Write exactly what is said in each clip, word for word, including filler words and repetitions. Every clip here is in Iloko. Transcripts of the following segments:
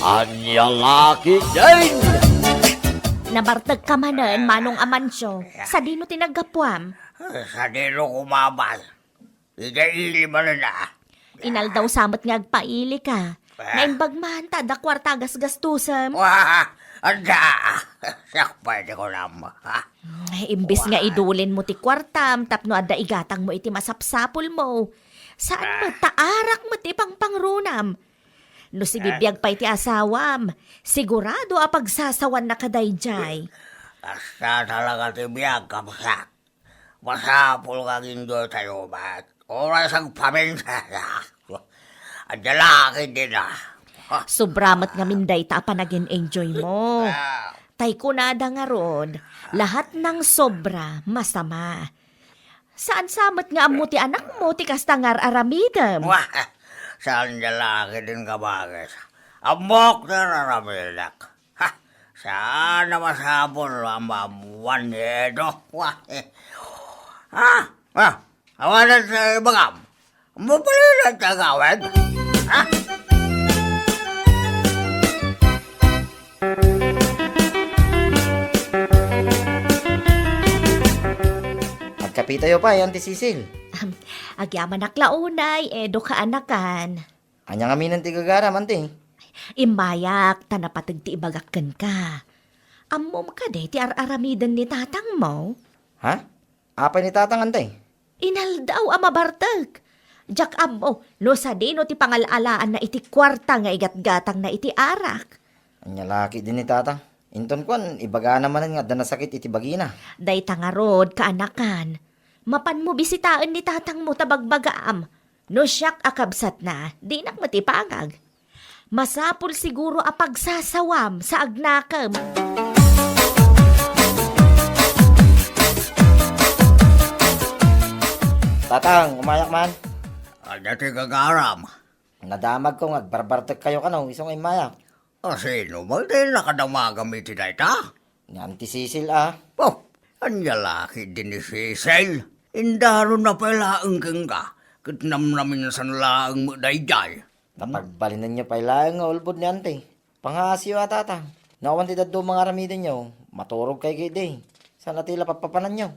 Ania la ketdin? Nabartekka manen, Manong Amancio. Sadino ti naggapuam? Sadino kumabal? Idiay ili manen, a. Inaldaw sa met nga agpailika. Ah. Naimbag man ta adda kuarta a gasgastusem. Wah! Adda! Siak pay ti kunam, ha? Imbes nga idulinmo ti kuartam tapno adda igatangmo iti masapsapulmo, saan met ta arak met ti pangpangrunam. No sibibiag pay ti asawam, sigurado a pagsasawannaka daydiay. Kasta talaga ti biag, kabsat. Masapul nga aginjoytayo met. Oras agpaminsan. Adda la ketdin, a. Sobra met ngamin dayta a panagin-enjoymo. Ah. Tay kunada ngarud, lahat ng sobra, masama. Saan sa met nga ammo ti anakmo ti kasta nga ar-aramidem? Wah, saan da la ketdin, kabagis. Ammok ti ar-aramidek. Ha, saan a masapul a maammuan ni Edo. Wah, eh. Ha? Ha? Awanen ti ibagam. Mapalinan ti agawid. Ha? Agkapitayo pay, Auntie Cecil. Agyamanak la unay, Edo, kaanakan. Ania ngamin ti gagaram, Auntie? Immayak, ta napateg ti ibagak kenka. Ammom kadi ti ar-aramiden ni tatangmo? Ha? Apay ni tatang, Auntie? Inaldaw a mabartek. Diak ammo no sadino ti pangal-alaanna iti kuarta nga igatgatangna iti arak. Ania la ketdin ni tatang? Inton kuan, ibagana manen nga adda nasakit iti bagina. Dayta ngarud, kaanakan. Mapanmo bisitaen ni tatangmo ta bagbagaam. No siak a kabsatna, dinak met ipangag. Masapul siguro a pagsasawam sa agnakem. Tatang, umayak man. Adda ti gagaram. Nadamagko nga agbarbartek kayo kano, isu nga immayak. A, sino man ti nakadamagam iti dayta? Ni Auntie Cecil, a. Oh, ania la ketdin ni Cecil? Indaronna pay laeng kenka, ket namnaminsan laeng met daydiay. Napagbalinenyo pay laeng nga ulbod ni Auntie. Pangaasiyo a, tatang. No awan ti dadduma nga aramidenyo, maturog kayo ketdi. Saan a ti la pappapananyo?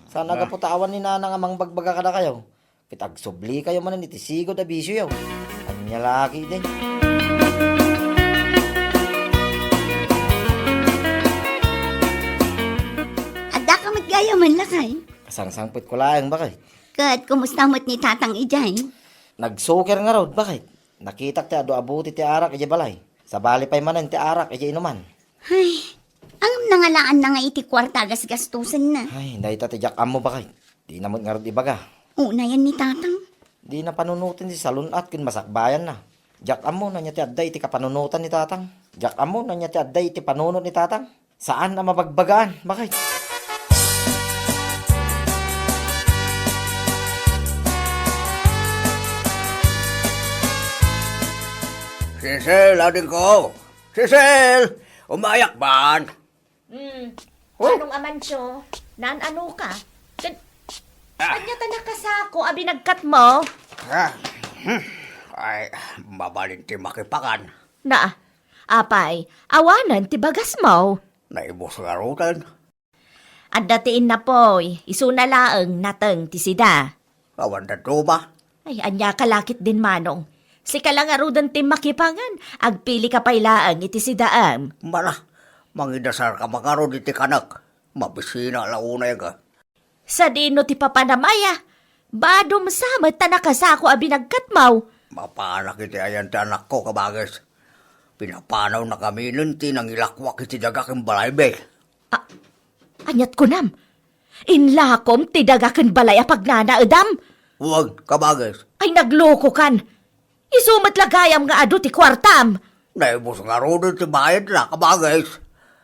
Saan a gapu ta awan ni nanang a mangbagbaga kadakayo? Ket agsubli kayo manen iti sigud a bisioyo. Ania la ketdi? Addaka met gayam, lakay? Kasangsangpetko laeng, bakit? Ket kumusta met ni tatang idiay? Nagsuker ngarud, bakit? Nakitak ti adu a bote ti arak idiay balay. Sabali pay manen ti arak idiay inuman. Ay, ngem nangalaanna nga iti kuarta a gasgastusenna. Ay, dayta ti diak ammo, bakit? Dina met ngarud ibaga. Unayen ni tatang. Dina panunoten ti salun-at ken masakbayanna. Diak ammo no ania ti adda iti kapanunotan ni tatang. Diak ammo no ania ti adda iti panunot ni tatang. Saan a mabagbagaan, bakit? Cecil, adingko! Cecil! Umayak man! Hmm. Oh? Manong Amancio, naan-ano ka? Kan-, Ah. Ania ta nakasako a binagkatmo? Ah. Hmm. Ay, mabalin ti makipangan. Na, apay, awanen ti bagasmo? Naibus ngaruden. Adda ti innapoy, isuna laeng nateng ti sida. Awan dadduma. Ay, ania ka la ketdin, manong? Sika la ngaruden ti makipangan, agpilika pay laeng iti sidaem. Mala, mangidasarka man ngarud iti kanek. Mabisina la unay ka. Sadino ti papanam aya? Badom sa met ta nakasako a binagkatmo. Mapanak iti ayan ti anakko, kabagis. Pinapanawna kaminen ti nangilakoak iti daga ken balaymi. A-, aniat kunam? Inlakom ti daga ken balay a pagnanaedam? Wen, kabagis. Ay, naglokokan. Isu met la gayam nga adu ti kuartam. Naibus ngaruden ti bayadna, kabagis.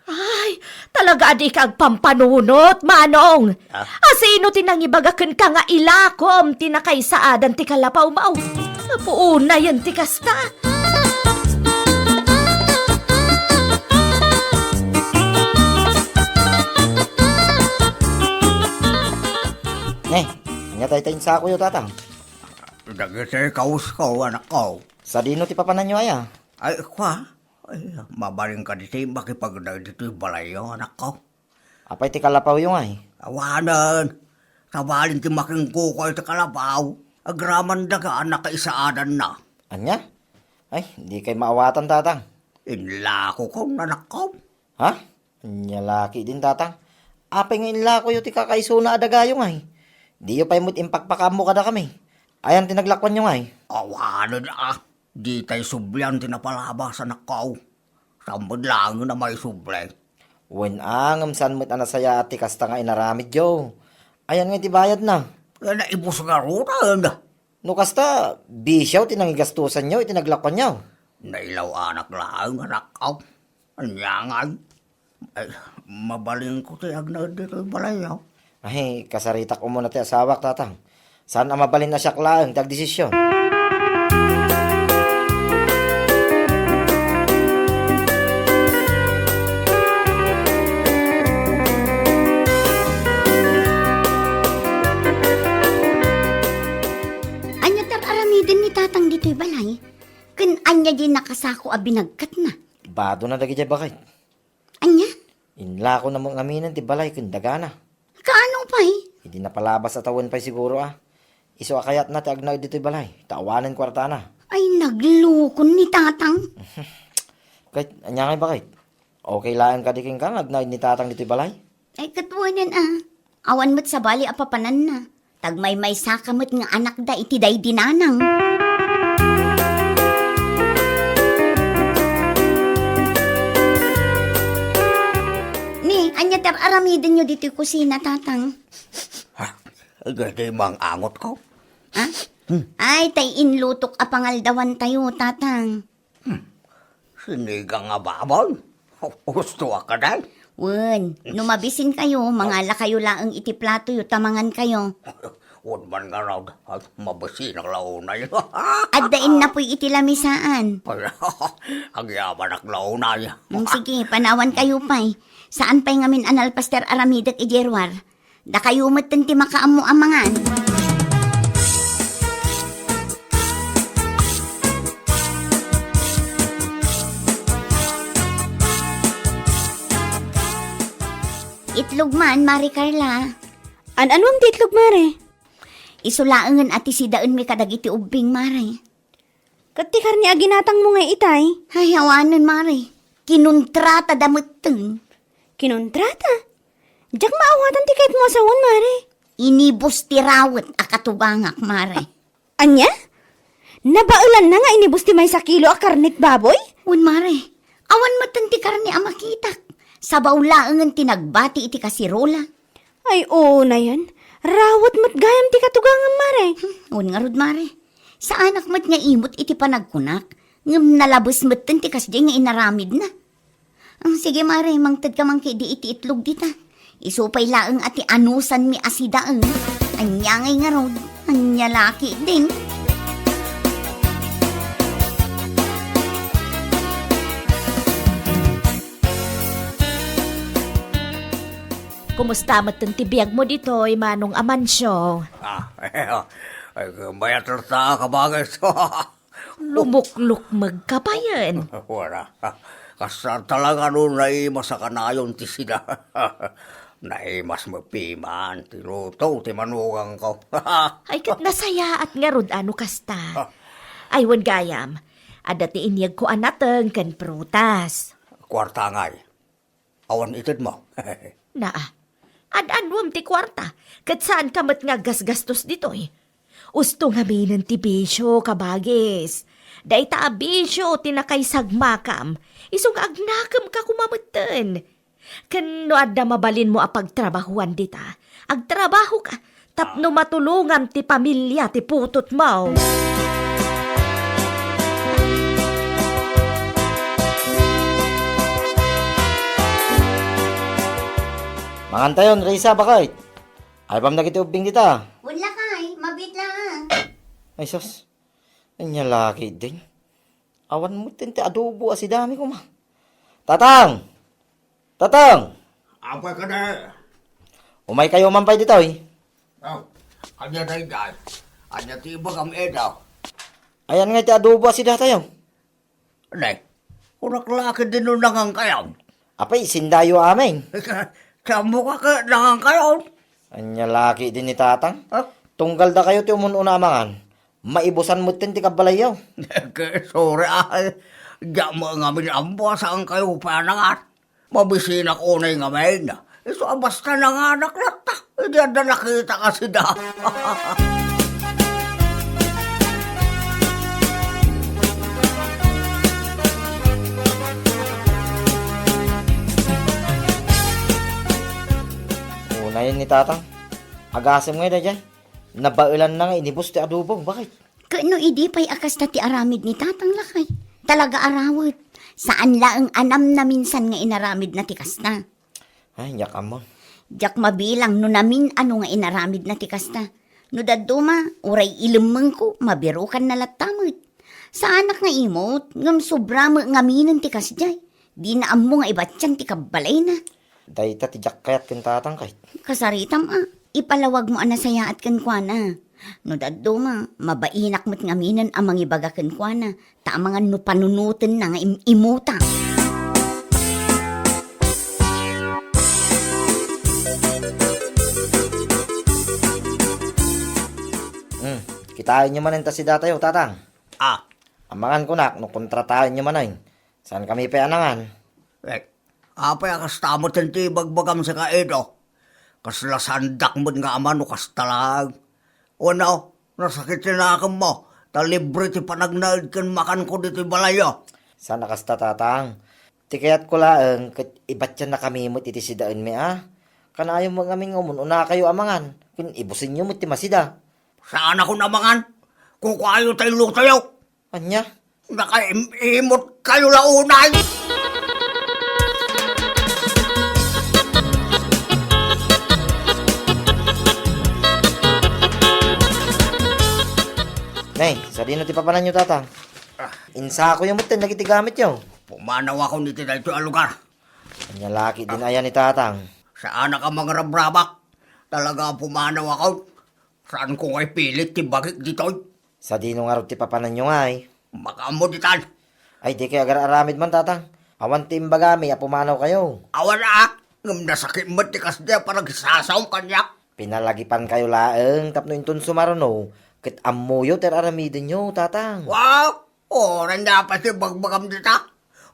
Ay, talaga a dika agpampanunot, manong. Ah? Asino ti nangibaga kenka nga ilakom ti nakaisaadan ti kalapawmo? Napuonayen ti kasta. Ne, ania dayta insakoyo, tatang? Dagiti kawusko, anakko. Sadino ti papananyo aya? Ay, kua, Ay, mabalin kadi ti makipagna ditoy balayyo, anakko. Apay ti kalapawyo ngay? Awanen. Sabali ti makingkuko iti kalapaw, agraman daga a nakaisaadanna. Ania? Ay, di kay maawatan, Tatang. Inlako ko, anakko. Ha? Ania la ketdin, Tatang? Apay nga inlakoyo ti kakaisuna a dagayo ngay? Diyo pay met impakpakaammo kadakami. Ayan ti naglakuanyo ngay? Awanen a. Ditay sublian ti napalabas, anakko. Saan met laengen a maisubli? Wen a, ngem saan met a nasayaat ti kasta nga inaramidyo? Ayan ngay ti bayadna? Nga naibus ngaruden. No kasta, bisio ti nangigastosanyo iti naglakuanyo. Nailaw-anak laeng, anakko. Ania ngay? Ay, mabalinko ti agnaed ditoy balayyo. Ay, kasaritak umuna ti asawak, Tatang. Saan a mabalin a siak laeng ti agdesisyon? Ania ti ar-aramiden ni Tatang ditoy balay? Ken ania diay nakasako a binagkatna? Badona dagidiay baket. Ania? Inlakona met ngaminen ti balay ken dagana. Kaano pay? Idi napalabas a tawen pay siguro a. Isu a kayatna ti agnaed ditoy balay, ta awanen kuartana. Ay, naglukon ni Tatang. Ket, ania ngay baket? Okay laeng kadi kenka nga agnaed ni Tatang ditoy balay? Ay, ket wen a. Awan met sabali a papananna. Tagmaymaysaka met nga anakda iti daydi nanang. Ni, ania ti ar-aramidenyo ditoy kusina, Tatang? Ha? Daydi mang-angotko. Ha? Hmm. Ay, tay inlutok a pangaldawantayo, Tatang. Hmm. Sinigang a baboy? Usto a kadi? Wen, no mabisinkayo, mangalakayo laeng iti platoyo ta mangankayo. Wen man ngarud, ay, mabisinak la unay. Adda innapoy iti lamisaan. Agyamanak la unay. Mm, sige, panawankayo pay. Saan pay ngamin a nalpas ti ar-aramidek idiay ruar. Dakayo metten ti makaammo a mangan. Itlog man, Mare Carla. An-anuam ti itlog, Mare? Isu laengen a ti sidaenmi kadagiti ubbing, Mare. Ket ti karne a ginatangmo ngay itay? Ay, awanen, Mare. Kinontratada metten. Kinontrata? Diak maawatan ti kayatmo a sawen, Mare. Inibus ti rawet a katugangak, Mare. Ania? Nabaelanna nga inibus ti maysa kilo a karne ti baboy? Wen, Mare. Awan metten ti karne a makitak. Sabaw laengen ti nagbati iti kasirola. Ay, unayen. Rawet met gayam ti katugangam, Mare. Hmm, wen ngarud, Mare. Saanak met nga imut iti panagkunak, ngem nalabes metten ti kasdiay nga inaramidna. Ah, sige, Mare, mangtedka man ketdi iti itlog dita. Isu pay laeng a ti anusanmi a sidaen. Ania ngay ngarud? Ania la ketdin? Kumusta metten ti biagmo ditoy, Manong Amancio? Ah, ay, mayat latta, kabagis. Lumuklukmegka payen. Wala. Kasla talaga no naimas a kanayon ti sida. Naimas met piman ti luto ti manugangko. Ay, ket nasayaat ngarud a no kasta. Ah. Ay, wen gayam, adda ti inyegko a nateng ken prutas. Kuarta ngay. Awan itedmo. Naa, ad-anuem ti kuarta, ket saanka met nga aggasgastos ditoy. Usto ngaminen ti bisio, kabagis. Dayta a bisio ti nakaisagmakam, isu nga agnakemka koma metten. Ken no adda mabalinmo a pagtrabahuan dita, agtrabahoka, tapno matulongam ti pamilia ti putotmo. Mangantayon, Risa, baket. Aybam dagiti ubbing dita. Wen lakay, mabiit laeng. Ay, sus. Ania la ketdin? Awan metten ti adobo a sidami koma. Tatang! Tatang! Apay kadi? Umaykayo man pay ditoy. Oh, ania daydiay? Ania ti ibagam ita? Ayan nga ti adobo a sidatayo. Ne, Kunak la ketdi no nangankayon. Apay, sindayo amin. Ti ammoka ket nangankayon. Ania la ketdi ni Tatang? Ah? Tunggal dakayo ti umun-una a mangan. Maibusan metten ti kabbalayyo. Ket sorry, ah. Diak met ngamin ammo a saankayo pay a nangan. Mabisinak unay ngamin. Isu a basta nanganak latta, idi adda nakita a sida. Unayen ni Tatang. Agasem ngay daydiay. Nabaelanna nga inibus ti adobo. Bakit? Ket no idi pay a kasta ti aramid ni Tatang, lakay, talaga a rawet. Saan laeng a namnaminsan nga inaramidna ti kasta. Ay, diak ammo. Diak mabilang no namin-ano nga inaramidna ti kasta. No dadduma, uray ilemmengko, mabirukanna latta met. Saanak nga imot, ngem sobra met ngaminen ti kasdiay. Dina ammo nga ibatian ti kabbalayna. Dayta ti diak kayat ken Tatang, kayat. Kasaritam a, ipalawagmo a nasayaat kenkuana. No dadduma, mabainak met ngaminen a mangibaga kenkuana, ta amangan no panunotenna nga im-imuta. Hmm, kitaenyo manen ta sidatayo, Tatang. Ah. Amangan kunak no kontrataenyo manen. Saan kami pay a nangan? Eh, apay a kasta met ti ibagbagam sika, Edo? Kasla saandak met nga ama no kasta laeng. Wenno, nasakit ti nakemmo, ta libre ti panagnaed ken makanko ditoy balayyo. Saan a kasta, Tatang. Ti kayatko laeng ket ibatiannakami met iti sidaenmi a. Kanayon met ngamin nga umun-unakayo a mangan, ken ibusenyo met ti masida. Saanakon a mangan. Kukuayo ti lutoyo. Ania? Nakaim-imot kayo la unay! Nay, sadino ti papananyo, Tatang? Ah. Insakoyo metten dagiti gamityo. Pumanaw ako iti daytoy a lugar. Ania la ketdin aya ni Tatang? Saanak a mangrabrabak. Talaga a pumanaw ako. Saanko nga ipilit ti bagik ditoy. Sadino ngarud ti papananyo ngay? Makaammo ditan. Ay, dikay agar-aramid man, Tatang. Awan ti imbagami a pumanawkayo. Awan a, ngem nasakit met ti kasdi a panagsasaom kaniak. Pinalagipankayo laeng tapno inton sumaruno, ket ammoyo ti ar-aramidenyo, Tatang. Wow! Uray ni apay ti bagbagam dita.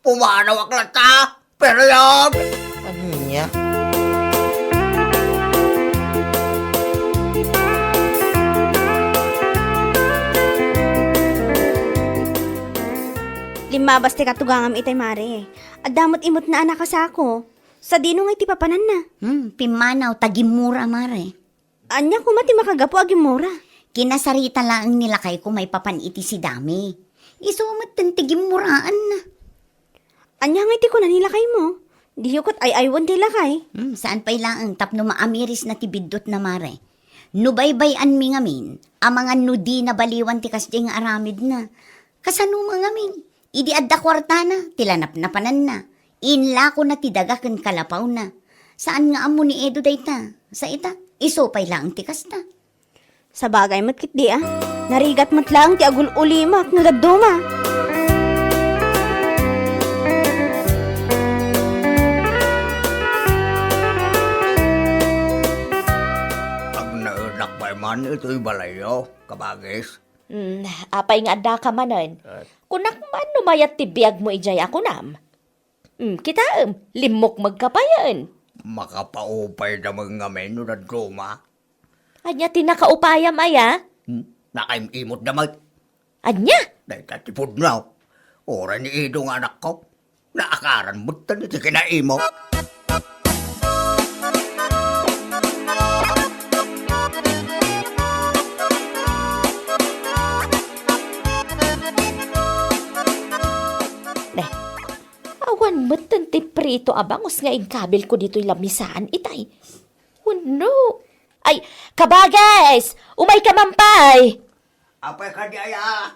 Pumanawak latta. Period! Ania? Limmabas ti katugangam itay, Mare. Adda met imutna a nakasako. Sadino ngay ti papananna? Hmm, pimmanaw ta gimmura, Mare. Ania koma ti makagapu a gimmura? Kinasarita laeng ni lakayko maipapan iti sidami. Isu metten ti gimmuraanna. Ania ngay ti kuna ni lakaymo? Diyo ket ay-aywen ti lakay? Hmm, saan pay laeng tapno maamirisna ti biddutna, Mare. No baybay-anmi ngamin, amangan no dina baliwan ti kasdiay nga aramidna. Kasano met ngamin? Idi adda kuartana, ti lanapnapananna, inlakona ti daga ken kalapawna. Saan nga ammo ni Edo dayta. Sa ita, isu pay laeng ti kasta. Sabagay met ketdi a. Narigat met laeng ti agul-ulimak no dadduma. Agnaedak pay man itoy balayyo, kabagis. Hmm, apay nga addaka manen? Eh. Kunak man no mayat ti biagmo idiay a kunam. Hmm, kitaem, limmukmegka payen. Makapaupayda met ngamin no dadduma. Ania ti nakaupayam aya? Hmm, nakaim-imotda met. Ania? Dayta ti pudno. Uray ni Edo nga anakko. Naakaran metten iti kinaimo. Ne, awan metten ti prito a bangus nga inkabilko ditoy lamisaan itay. Wenno? Ay, kabagis! Umayka man pay! Apay kadi aya?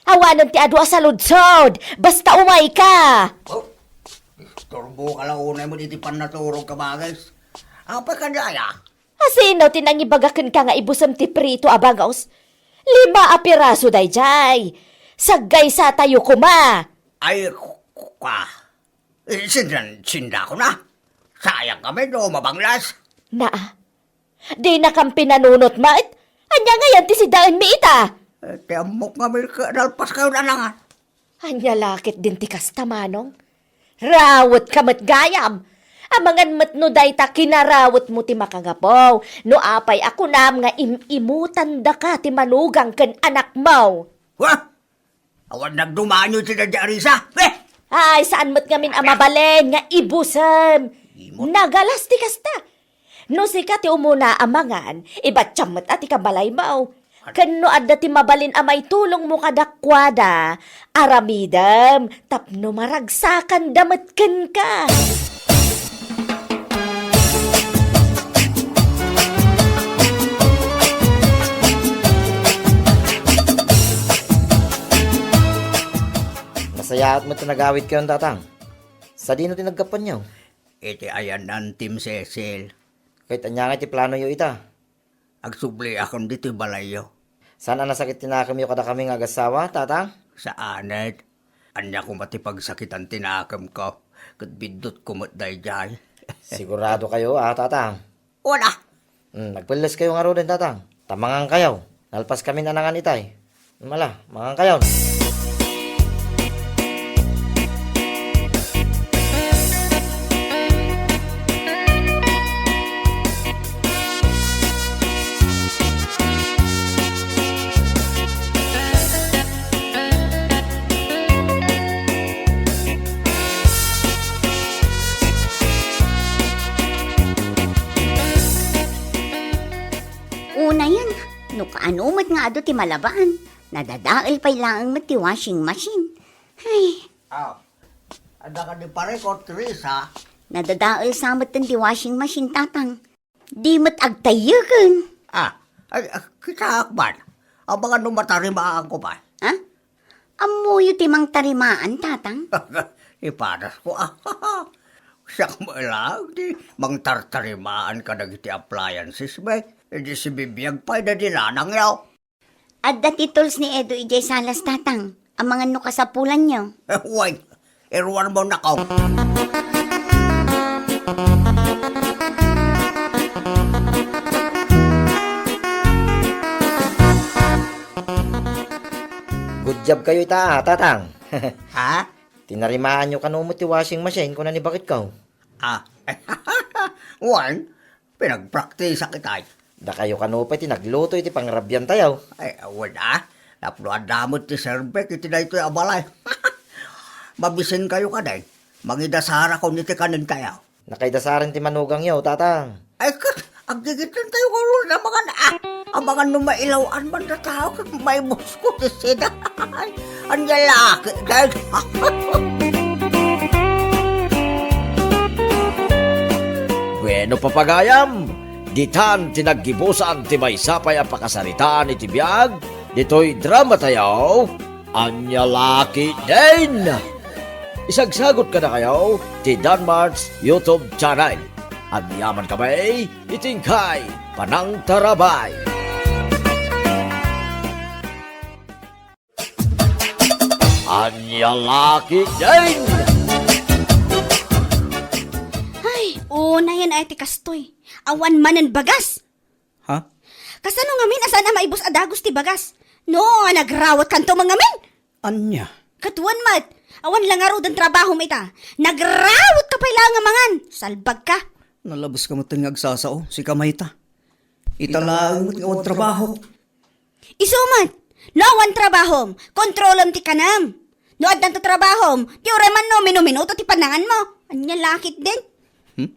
Awanen ti adu a saludsod! Basta umayka! Oh, isturboka la unay met iti pannaturog, kabagis. Apay kadi aya? Asino ti nangibaga kenka nga ibusem ti prito a bangus? Lima a piraso daydiay. Saggaysatayo koma. Ay, Kwa, eh, sindan, sindakon a. Sayang kami no mabanglas. Naa, dinakam pinanunot met. Ania ngayen ti sidaenmi ita? Eh, ti ammok ngamin ket nalpas kayo nanangan. Ania la ketdin ti kasta, Manong? Rawet ka met gayam. Amangan met no dayta kinarawetmo ti makagapu, no apay a kunam nga im-imutandaka ti manugang ken anakmo. Wa! Awan nagdumanyo ti dadya a risa. Eh! Ay, saan met ngamin a mabalin nga ibusem? Imot. Nagalas ti kasta. No sika ti umuna a mangan, ibatiam met a ti kabalaymo. Ken no adda ti mabalin a maitulongmo kadakuada, aramidem tapno maragsakanda met kenka. Nasayaat met ti nagawidkayon, Tatang. Sadino ti naggapuanyo? Iti ayanna Team Cecil. Ket ania ngay ti planoyo ita? Agsubliakon ditoy balayyo. Saan a nasakit ti nakemyo kadakami nga agassawa, Tatang? Saanen. Ania koma ti pagsakitan ti nakemko, ket biddutko met daydiay. Sigurado kayo, a, Tatang? Wala. Hmm, nagpelles kayo ngaruden, Tatang. Ta mangan kayo. Nalpas kami nanangan itay. Mala, mangan kayo. Unayen, no kaano met nga adu ti malabaan, nadadael pay laeng met ti washing machine. Ay. Ah, adda kadi pareko, Teresa? Nadadael sa metten ti washing machine, Tatang. Di met agtayyeken. Ah, ay, ah, kitaak man. Abangan no matarimaanko man. Ha? Ammoyo ti mangtarimaan, Tatang? Ipadas ko, ah. Siak met laeng ti mangtartarimaan kadagiti appliances, bay. Idi sibibiag pay daydi nanangyo. Adda ti tools ni Edo idiay salas, Tatang. Amangan no kasapulanyo. Wen, iruarmo, nako. Good job kayo ita, ah, Tatang. Ha? Tinarimaanyo kano met ti washing machine, kuna ni baketko. Ah. Wen, pinagpraktisak itay. Dakayo kano pay ti nagluto iti pangrabiantayo. Ay, awan a. Tapno adda met ti serbek iti daytoy a balay. Mabisinkayo kadi. Mangidasarakon iti kanentayo. Nakaidasaren ti manugangyo, Tatang. Ay, ket, aggigitantayo ngarud a mangan, ah. Amangan no mailaw-an man datayo, ket maibusko ti sida. Ania la ketdin. Bueno, papagayam, ditan ti naggibusan ti maysa pay a pakasaritaan iti biag ditoy dramatayo, Ania la ketdin. Isagsagot kadakayo ti Danmart's YouTube channel. Agyamankami iti inkay panangtarabay. Ania la ketdin. Ay, unayen ay ti kastoy. Awan manen bagas. Ha? Kasano ngamin a saan a maibus a dagus ti bagas? No, a nagrawatkanto man ngamin? Ania? Ket wen met, awan la ngaruden trabahom ita. Nagrawatka pay laeng a mangan. Salbagka. Nalabeska metten nga agsasao, sika mayta. Ita laeng met nga awan trabaho. Isu met, no awan trabahom, kontrolem ti kanem. No addanto trabahom, di uray man no minuminuto ti pananganmo. Ania la ketdin? Hmm?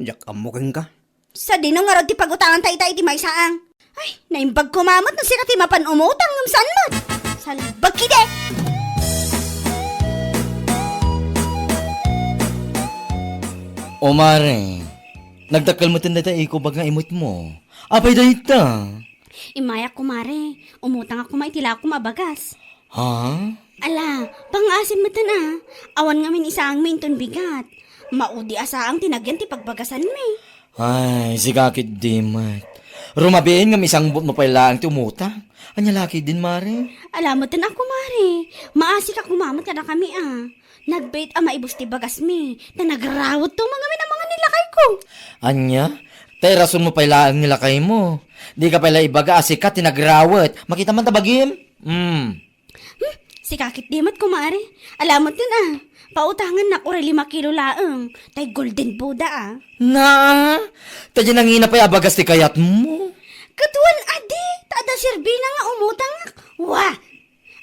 Diak ammo kenka. Sadino ngarud ti pagutanganta ita iti maysa a? Ay, naimbag koma met no sika ti mapan umutang ngem saan met. Salbag ketdi! O mare, nagdakkel metten dayta eco bag nga imutmo. Apay dayta? Immayak, kumare. Umutangak koma iti lakom a bagas. Ha? Ala, pangngaasim metten a. Awan ngamin isaangmi inton bigat. Maudi a saang ti nagyan ti pagbagasanmi. Ay, sika ketdi met. Rumabiin nga misangbutmo pay laeng ti umutang. Ania la ketdin, mare? Ala met ten a, kumare. Maasika koma met kadakami a. Nagbayat a maibus ti bagasmi, ta nagrawetto ngamin a mangan ni lakayko. Ania? Ta irasonmo pay laeng ni lakaymo. Dika pay la ibaga a sika ti nagrawet. Makita man ta bagim? Hmm. Hmm, sika ketdi met, kumare. Ala met ten a, pautangannak uray lima kilo laeng. Tay Golden Buddha a. Na, ta diay nangina pay a bagas ti kayatmo. Ket wen a di, ta adda serbina nga umutangak. Wa!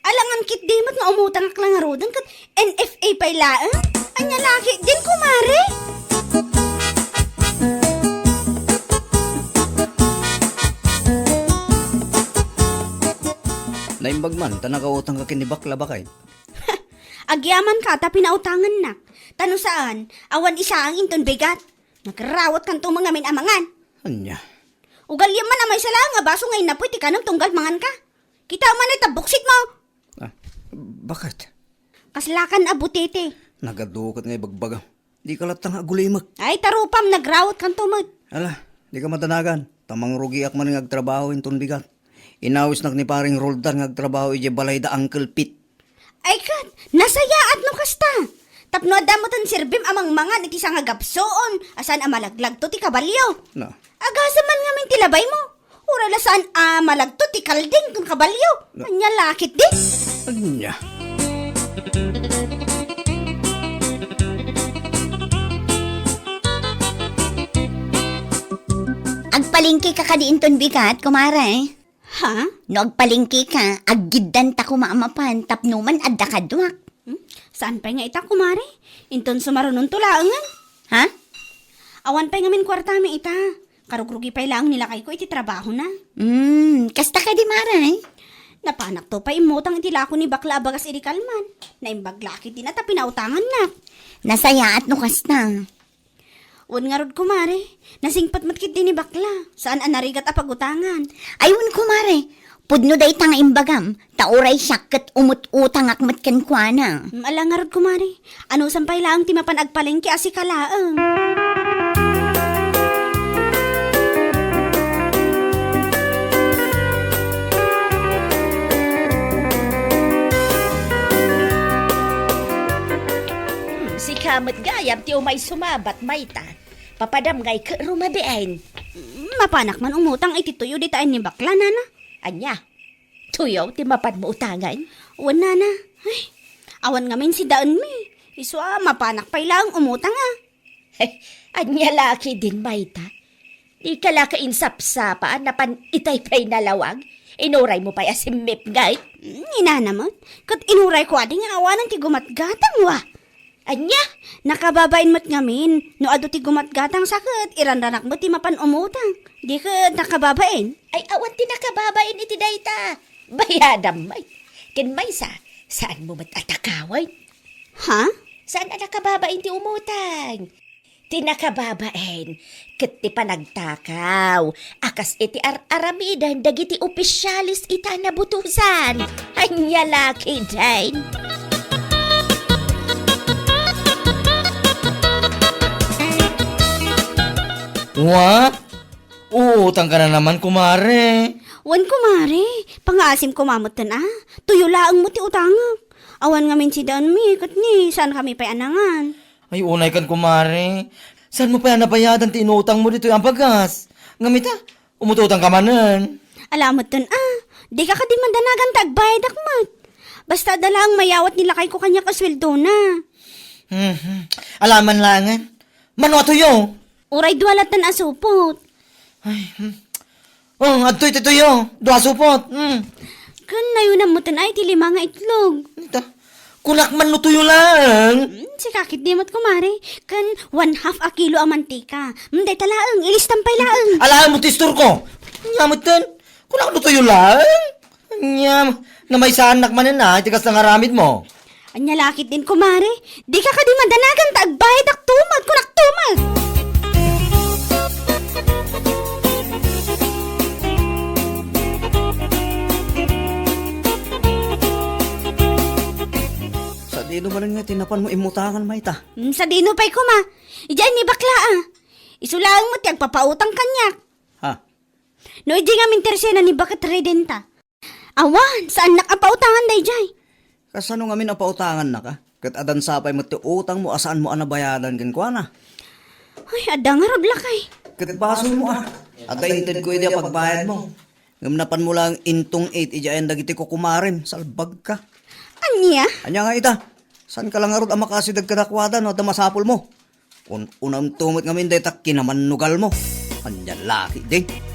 Alangan ketdi met nga umutangak la ngaruden ket N F A pay laeng. Ania la ketdin, kumare? Naimbag man ta nakautangka ken ni Bakla, baket. Agyamanka ta pinautangannak. Ta no saan, awan isaang inton bigat. Nagrawetkanto ngamin a mangan. Ania? Ugaliem man a maysa laeng a baso nga innapoy ti kanem tunggal manganka. Kita man ta buksitmo. Ah, baket? Kaslakan a butete. Nagadu ket nga ibagbagam. Dika latta nga agulimek. Ay, ta rupam, nagrawetkanto met. Ala, dika madanagan. Ta mangrugiak man nga agtrabaho inton bigat. Inawisnak ni Pareng Roldan nga agtrabaho idiay balay da Uncle Pete. Ay ket, nasayaat no kasta. Tapno adda met serbim a mangmangan iti sangagapsuon a saan a malaglagto ti kabalio. Na. Agasem man ngamin ti labaymo. Uray la saan a malagto ti kalding ken kabalio. Na. Ania la ketdi? Ania? Agpalengkeka kadi inton bigat, kumare? Ha? No agpalengkeka, aggiddanta koma a mapan tapno man adda kaduak. Hmm? Saan pay nga ita, kumare? Inton sumarunonto laengen. Ha? Awan pay ngamin kuartami ita. Karugrugi pay laeng ni lakayko iti trabahona. Hmm, kasta kadi, mare? Napanakto pay immutang iti lako ni Bakla a bagas idi kalman. Naimbag la ketdin a ta pinautangannak. Nasayaat no kasta. Wen ngarud, kumare, nasingpet met ketdi ni Bakla. Saan a narigat a pagutangan. Ay, wen, kumare, pudno dayta nga imbagam, ta uray siak ket umut-utangak met kenkuana. Mm, ala ngarud, kumare, anusan pay laeng ti mapan agpalengke a sika laeng? Hmm, sika met gayam ti umay sumabat, mayta? Papadam ngay ket rumabiin. Mm, mapanak man umutang iti tuyo dita ni Bakla, nana. Ania? Tuyo ti mapanmo utangan? Wen, nana. Ay, awan ngamin sidaenmi. Isu a, mapanak pay laeng umutang a. Ania la ketdin, mayta? Dika la kainsapsapa a napan itay pay nalawag? Inuraymo pay a simmipnget? Mm, inana met. Ket inurayko adi nga awanen ti gumatgatang, wa. Ania? Nakababain met ngamin. No adu ti gumatgatang sa ket iranranak met ti mapan umutang. Di ket nakababain. Ay, awan ti nakababain iti dayta. Bayadam met. Ken maysa, saanmo met a takawen? Ha? Saan a nakababain ti umutang? Ti nakababain ket ti panagtakaw a kas iti ar-aramiden dagiti opisyales ita a nabutosan. Ania la ketdin? What? Uutangka na naman, kumare. Wen, kumare. Pangaasim koma metten a. Tuyo laeng met ti utangek. Awan ngamin sidaenmi, ket ni, saankami pay a nangan. Ay, unaykan, kumare. Saanmo pay a nabayadan ti inutangmo ditoy a bagas? Ngem ita, umututangka manen. Ala metten a, dika kadi madanagan ta agbayadak met. Basta adda laeng mayawat ni lakayko kaniak a sueldona. Mhm. Ala man laengen. Mano a tuyo? Uray dua latten a supot. Ay, hmm. Oh, adtoy ti tuyo. Dua supot. Hmm. Ken nayunam metten ay ti lima nga itlog. Ita. Kunak man no tuyo laeng. Hmm, sika ketdi met, kumare. Ken one half a kilo a mantika. Hmm, dayta laeng, ilistam pay laeng. Alaem mo ti istorko. Nya metten. Kunak no tuyo laeng. Nya, namaysaannak manen a, iti kasta nga aramidmo. Ania la ketdin, kumare? Dika kadi madanagan ta agbayadak tumet, kunak tumet. Sadino manen nga ti napanmo immutangan, mayta? Hmm, sadino pay koma? Idiay ni Bakla a. Isu laeng met ti agpapautang kaniak. Ha? No idi ngamin tersena ni baket redenta. Awan, saannak a pautangan daydiay. Kasano ngamin a pautangannaka? Ket adansa pay met ti utangmo a saanmo a nabayadan kenkuana. Ay, adda ngarud, lakay. Ket basolmo a. Adda intedko idi a pagbayadmo. Ngem napanmo lang intong-it idiay ayan dagiti kukumarem, salbagka. Ania? Ania nga ita? Saanka lang ngarud a makasideg kadakuada no adda masapulmo? Un-unamto met ngamin dayta kinamannugalmo. Ania la ketdi?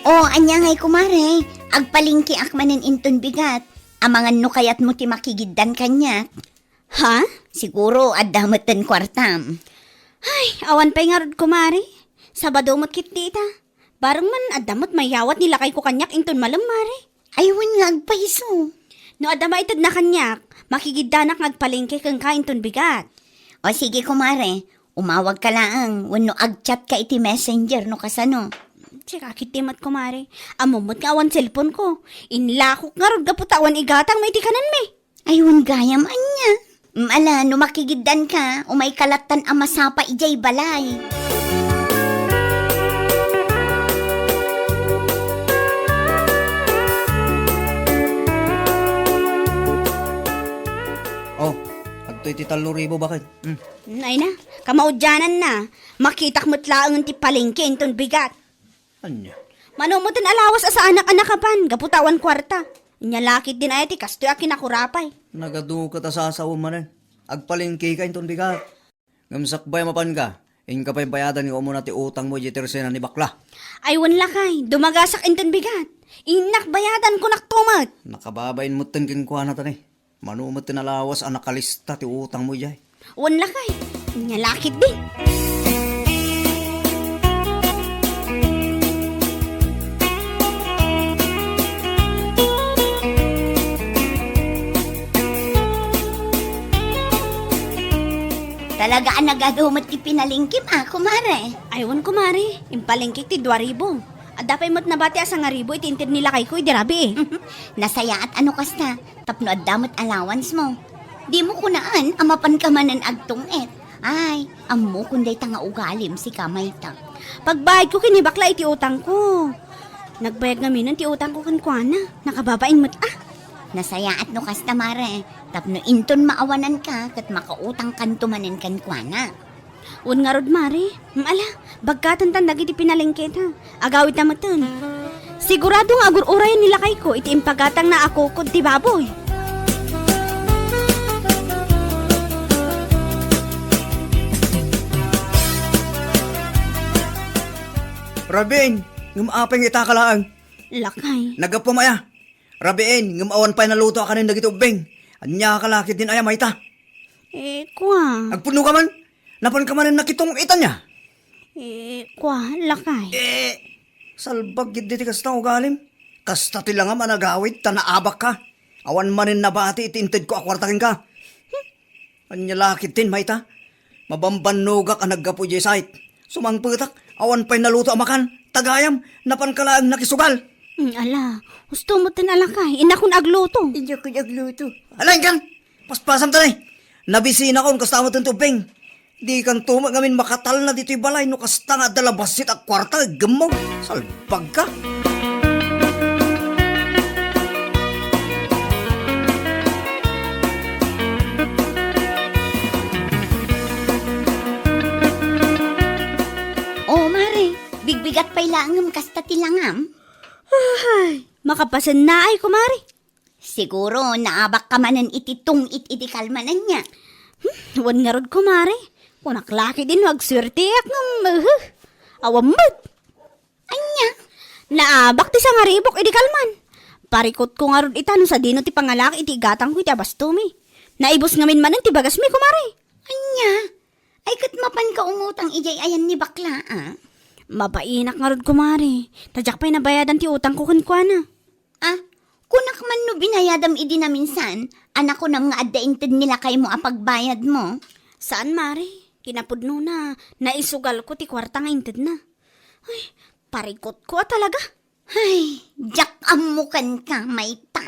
O, ania ngay, kumare? Agpalengkeak manen inton bigat. Amangan no kayatmo ti makigiddan kaniak. Ha? Siguro, adda metten kuartam. Ay, awan pay ngarud, kumare. Sabado met ketdi ita. Bareng man, adda met mayawat ni lakayko kaniak inton malem, mare. Ay, wen nga agpayso. No adda maitedna kaniak, makigiddanak nga agpalengke kenka inton bigat. O sige, kumare, umawagka laeng wenno agchatka iti messenger no kasano. Sika ketdi met, kumare. Ammom met nga awan cellphone ko. Inlakok ngarud gapu ta awan igatangmo iti kanenmi. Ay, wen gayam ania. Mm, ala, no makigiddanka, umayka lattan a masapa idiay balay. Oh, adtoy ti tallo ribu, baket. Hmm. Mm, ay na, kamaudiananna. Makitak met laengen ti palengke inton bigat. Ania? Mano metten a lawas a saanak a nakapan, gapu ta awan kuarta. Ania la ketdin aya ti kastoy a kinakurapay. Nagadu ket a sasawen manen. Agpalengkeka inton bigat. Ngem sakbay a mapanka, inka pay bayadan nga umuna ti utangmo idiay tersena ni bakla. Ay, wen lakay, dumagasak inton bigat. Innak bayadan, kunak to met. Nakababain metten kenkuana tani. Mano met ti nalawas a nakalista ti utangmo idiay? Wen lakay, ania la ketdi. Talaga a nagadu met ti pinalengkem a, kumare. Ay, wen, kumare, impalengkek ti dua ribu. Adda pay met nabati a sangaribu iti inted ni lakayko idi rabii. Nasayaat a no kasta. Tapno adda met allowance mo. Dimo kunaan a mapanka manen agtung-et. Ay, ammokon dayta nga ugalim, sika mayta. Pagbayadko ken ni bakla iti utangko. Nagbayag ngaminen ti utangko kenkuana. Nakababain met a. Nasayaat no kasta, mare. Tapno inton maawananka ket makautangkanto manen kenkuana. Wen ngarud, mare. Mm, ala, bagkatentan dagiti pinalengketa. Agawidta metten. Sigurado nga agur-urayen ni lakayko iti impagatangna a kukod ti baboy. Rabiin, ngem apay nga itaka laeng? Lakay. Naggapuam aya? Rabiin, ngem awan pay naluto a kanen dagiti ubbing. Ania ka la ketdin aya, mayta? Eh, kua. Agpudno ka man? Napanka manen nakitung-itan nia? Eh, kua, lakay. Eh, salbag ketdi ti kasta ugalim. Kasta ti langam a nagawid ta naabakka. Awan manen nabati iti intedko a kuarta kenka. Hmm? Ania la ketdin, mayta? Mabambannogak a naggapu idiay site. Sumangpetak, awan pay naluto a makan. Ta gayam, napanka laeng nakisugal. Mm, ala, husto metten a lakay. Innakon agluto. Innakon agluto. Ala, inkan! Paspasam ta ni. Nabisinakon kasta metten ti ubbing. Dikanto met ngamin makatalna ditoy balay no kasta nga adda la bassit a kuarta, gemmong. Salbagka. O, mare, bigbigat pay laeng ngem kasta ti langam? Ay, makapasennaay, kumare. Siguro, naabakka manen iti tung-it idi kalman ania. Hmm, wen ngarud, kumare. Kunak la ketdin no agsuerteak ngem, uhu. Awan met. Ania? Naabak ti sangaribuk idi kalman. Parikutko ngarud ita no sadino ti pangalak iti igatangko iti abastomi. Naibus ngamin manen ti bagasmi, kumare. Ania? Ay, ket mapanka umutang idiay ayan ni bakla, a? Mabainak ngarud, kumare. Ta diak pay nabayadan ti utangko kenkuana. Ah, kunak man no binayadam idi naminsan, a nakunam nga adda inted ni lakaymo a pagbayadmo? Saan, mare. Kinapudnona, naisugalko ti kuarta nga intedna. Ay, parikutko a talaga. Ay, diak ammo kenka, mayta.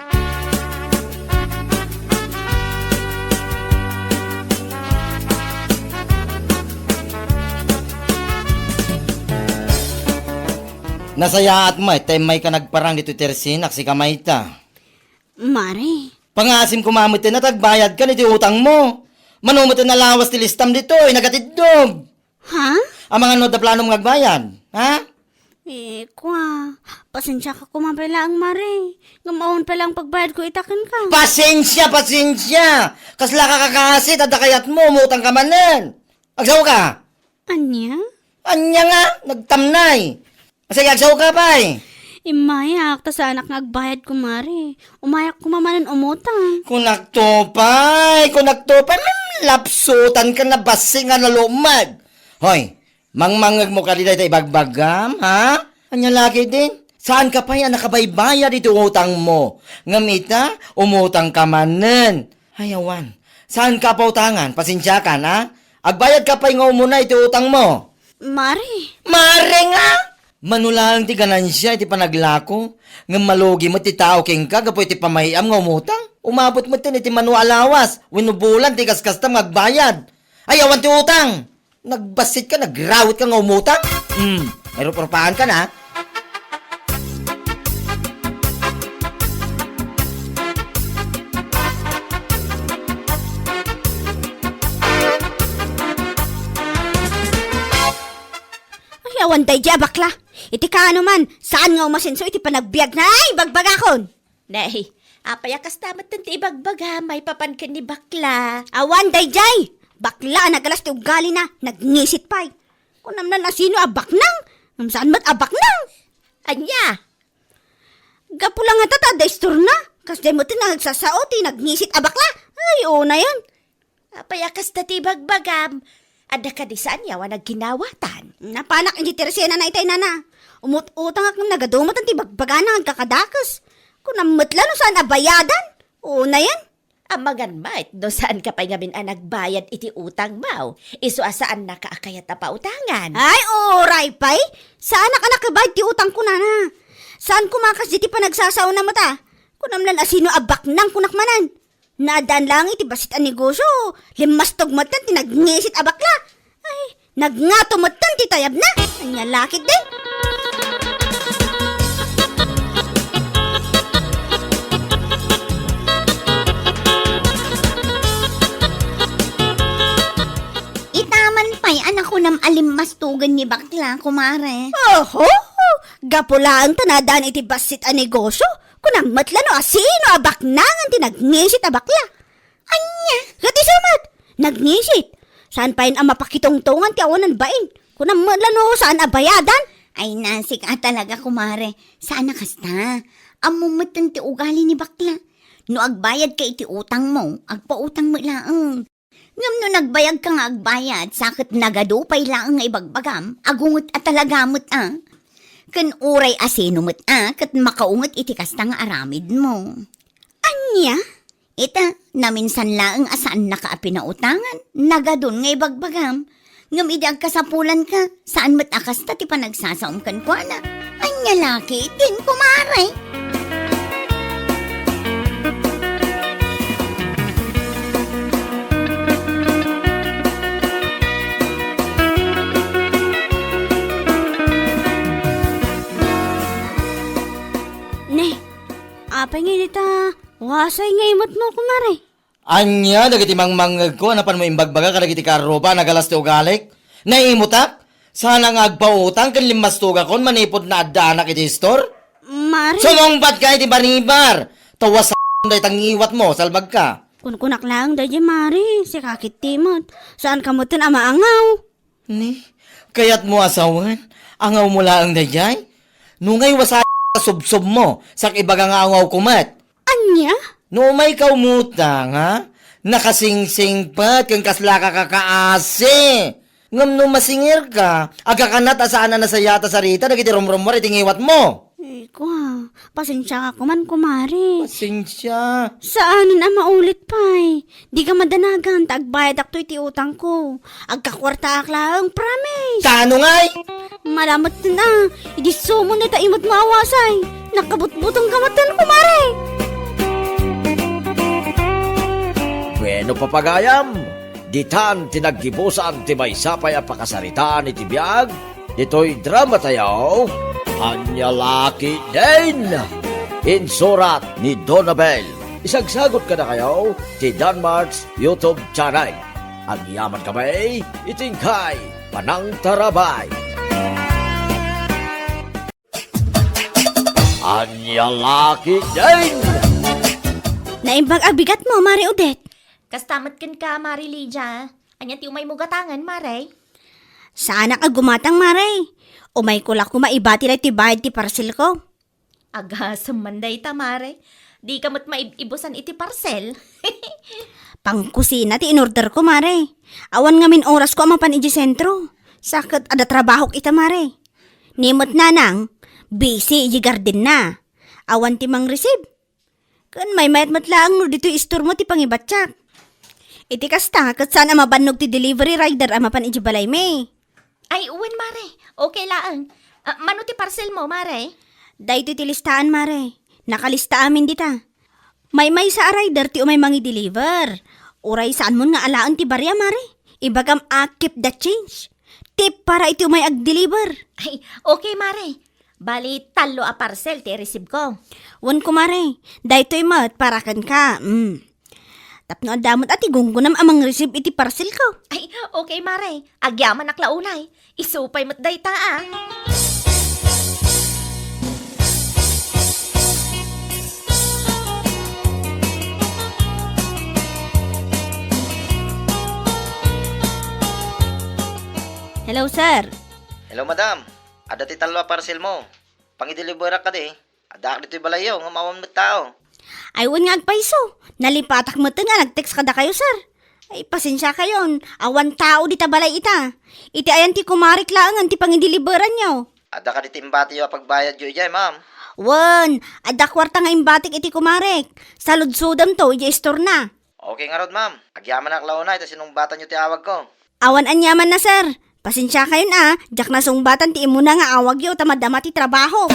Nasayaat met ta immayka nagparang ditoy tersinak, sika mayta. Mare. Pangaasim koma met ta agbayadkan iti utangmo. Mano met a lawas ti listam ditoy, nagatiddog. Ha? Amangan no adda planom nga agbayad, ha? Eh, kwa, pasensiaka koma pay laeng, Mare. Ngem awan pay laeng pagbayadko ita kenka. Pasensia, pasensia! Kaslaka kakaasi, adda kayatmo, umutangka manen. Agsaw ka? Ania? Ania nga, nagtamnay. Sige, agsaw ka pay. Immayak, ta saanak nga agbayad, kumare. Umayak koma manen umutang. Kunakto pay, kunakto pay, mm, lapsutan ka na basi nga nalumag. Hoy, mangmangngegmo kadi dayta ibagbagam, ha? Ania lagi din? Saan ka pay a nakabaybayad iti utangmo? Ngem ita, umutang ka manen. Ay, awan. Saan ka pautangan? Pasensiakan, ha? Agbayad ka pay nga umuna iti utangmo. Mare. Mare nga! Mano laeng ti ganansia iti panaglako, ngem malugi met ti tao kenka gapu iti pamay-am nga umutang. Umabot met ten iti mano a lawas, wenno bulan ti kaskastam nga agbayad. Ay, awan ti utang! Nagbassit ka, nagrawit ka nga umutang? Hmm, may ruprupaan ka na. Ay, awan daydi a bakla. Iti kaano man, saan nga umasenso iti panagbiagna? Ay, bagbagakon! Nay, apay a kasta met ti ibagbaga, maipapan ken ni bakla? Awan daydiay! Bakla a nagalas ti ugalina, nagngisit pay. Kunam la no sino a baknang, ngem saan met a baknang. Ania? Gapu la ngata ta adda istorna, kasdiay met nga agsasao ti nagngisit a bakla. Ay, unayen. Apay a kasta ti ibagbagam? Adda kadi saan nga awan agginawatan? Napanak iti tersiana na itay nana. Umut-utangak ngem nagadu met ti bagbagana nga agkakadakes. Kunam met la no saan a bayadan? Unayen. Amangan met no saan ka pay ngamin a nagbayad iti utangmo. Isu a saannaka a kayat a pautangan. Ay, uray pay. Saanak a nakabayad ti utangko, nana. Saan koma kasdi ti panagsasaona met a. Kunam la no sino a baknang kunak manen. Naaddaan laeng iti bassit a negosio, limmastog met ti nagngisit a bakla. Ay, nagngato met ti tayabna. Ania la ketdi? Ita man pay a nakunam a limmastogen ni bakla, kumare. Oho! Gapu laeng ta naaddaan iti bassit a negosio, kunam met la no a sino a baknangan ti nagngisit a bakla. Ania? Ket isu met, nagngisit. Saan pay a mapakitungtungan ti awanan bain. Kunam met la no saan a bayadan. Ay, nasik a talaga, kumare. Saan a kasta. Ammom met ti ugali ni bakla. No agbayadka iti utangmo, agpautang met laeng. Ngem no nagbayagka nga agbayad, sa ket nagadu pay laeng nga ibagbagam, agunget a talaga met a. Ken uray a sino met a, ket makaunget iti kasta nga aramidmo. Ania? Ita, naminsan laeng a saannaka a pinautangan, nagadun nga ibagbagam. Ngem idi agkasapulanka, saan met a kasta ti panagsasaom kenkuana. Ania la ketdin, kumare? Ne, apay nga dita, wasay nga imutmo, kumare? Ania dagiti mangmangngegko a napanmo imbagbaga kadagiti kaarruba a nagalas ti ugalik? Naimutak? Sana nga agpautang ken limmastogakon manipud naaddaanak iti istor? Mare. Sumungbatka iti baribar! Ta wasam dayta ngiwatmo, salbagka. Kunkunak laeng daydiay, Mare. Sika ketdi met. Saanka metten a maangaw. Ni, kayatmo a sawen? Angawmo laeng daydiay? Nungay wasay a subsobmo, sak ibaga nga angawko met. Ania? No umayka umutang, ha? Nakasingsingpet ken kaslaka kakaasi. Ngem no masingirka, agkakanat a saan a nasayaat a sarita dagiti rumrummuar iti ngiwatmo. Ay, kua, pasensiaka koman, kumare. Pasensia. Saanen a maulit pay. Dika madanagan ta agbayadakto iti utangko. Agkakuartaak laeng, promise. Tano ngay? Malamet ten a, idi sumon dayta imut nga awasay. Nakabutbutong ka met ten, kumare. Bueno, papagayam, ditan ti naggibusan ti maysa pay a pakasaritaan iti biag ditoy drama tayo, Ania La Ketdin. Insurat ni Donabel. Isagsagot kadakayo ti Danmart's YouTube channel. Agyaman kami iti inkay panangtarabay. Ania La Ketdin! Naimbag a bigatmo, Mare Odette. Kasta met kenka, Mare Lydia. Ania ti umaymo gatangen, Mare? Saanak a gumatang, Mare. Umayko la koma ibati daytoy bayad ti parcelko. Agasem man dayta, Mare. Dika met maib-ibusan iti parcel. Pangkusina ti inorderko, Mare. Awan ngamin orasko a mapan idiay sentro. Sa ket adda trabahok ita, Mare. Ni met nanang, busy idiay gardenna. Awan ti mangreceive. Ken maymayat met laeng no ditoy istormo ti pangibatiak. Iti kasta, ket saan a mabannog ti delivery rider a mapan idiay balaymi. Ay, wen, Mare. Okay laeng. Ah, mano ti parcelmo, Mare? Daytoy ti listaan, Mare. Nakalista amin dita. Maymaysa a rider ti umay mangi-deliver. Uray saanmon nga alaen ti baria, Mare. Ibagam a keep the change. Tip para iti umay ag-deliver. Ay, okay, Mare. Bali, tallo a parcel ti ireceive ko. Wen, kumare. Daytoy met para kenka. Mm. Tapno adda met a ti gunggonam a mangreceive iti parcelko. Ay, okay, Mare. Agyamanak la unay. Isu pay met dayta, a. Hello, sir. Hello, madam. Adda ti tallo a parcelmo. Pangideliverak kadi. Addaak ditoy balayyo, ngem awan met tao. Ay, wen nga agpayso. Nalipatak met nga nag-text kadakayo, sir. Ay, pasensiakayon. Awan tao dita balay ita. Iti ayan ti kumarek laengen ti pangideliveranyo. Adda kadi ti imbatiyo a pagbayadyo idiay, ma'am? Wen, adda kuarta nga imbatik iti kumarek. Saludsodemto idiay istorna. Okay ngarud, ma'am. Agyamanak la unay ta sinungbatanyo ti awagko. Awan aniamanna, sir. Pasensiakayon a, diak nasungbatan ti immuna nga awagyo ta madama ti trabaho.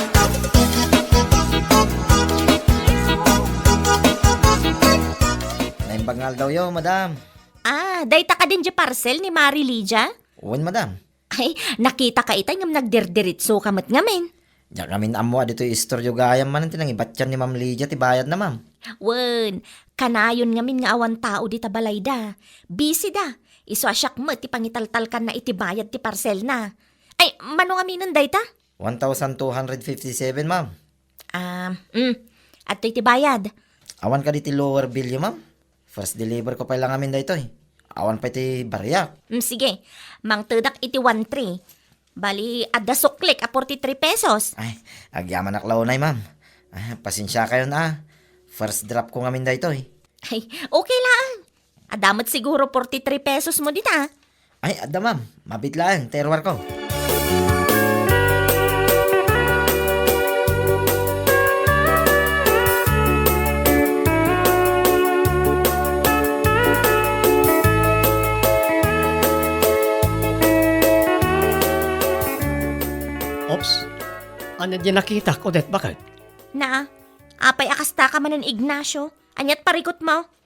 Naimbag nga aldawyo, madam. Ah, dayta kadin diay parcel ni Mari Lydia? Wen, madam. Ay, nakitaka itay ngem nagdirdiritsoka met ngamin. Diak ngamin ammo a ditoy istoryo gayam manen ti nangibatian ni Ma'am Lydia ti bayadna, ma'am. Wen, kanayon ngamin nga awan tao dita balayda. Busy da. Isu a siak met ti pangitaltalkanna iti bayad ti parcelna. Ay, mano ngaminen dayta? One thousand two hundred fifty-seven, ma'am. Ah, mm. Adtoy ti bayad. Awan kadi ti lower billyo, ma'am? First deliver ko pay la ngamin daytoy. Awan pay ti bariak. Mm, sige. Mangtedak iti one three. Bali, adda suklik a forty-three pesos. Ay, agyamanak la unay, ma'am. Ah, pasensiakayon a. First drop ko ngamin daytoy. Ay, okay lang. Adda met siguro forty-three pesos mo dita. Ay, adda, ma'am. Mabit laeng, teruar ko. Ops, ania di nakitak, Odette, baket? Naa, apay a kasta ka manen, Ignacio? Aniat parikut mo?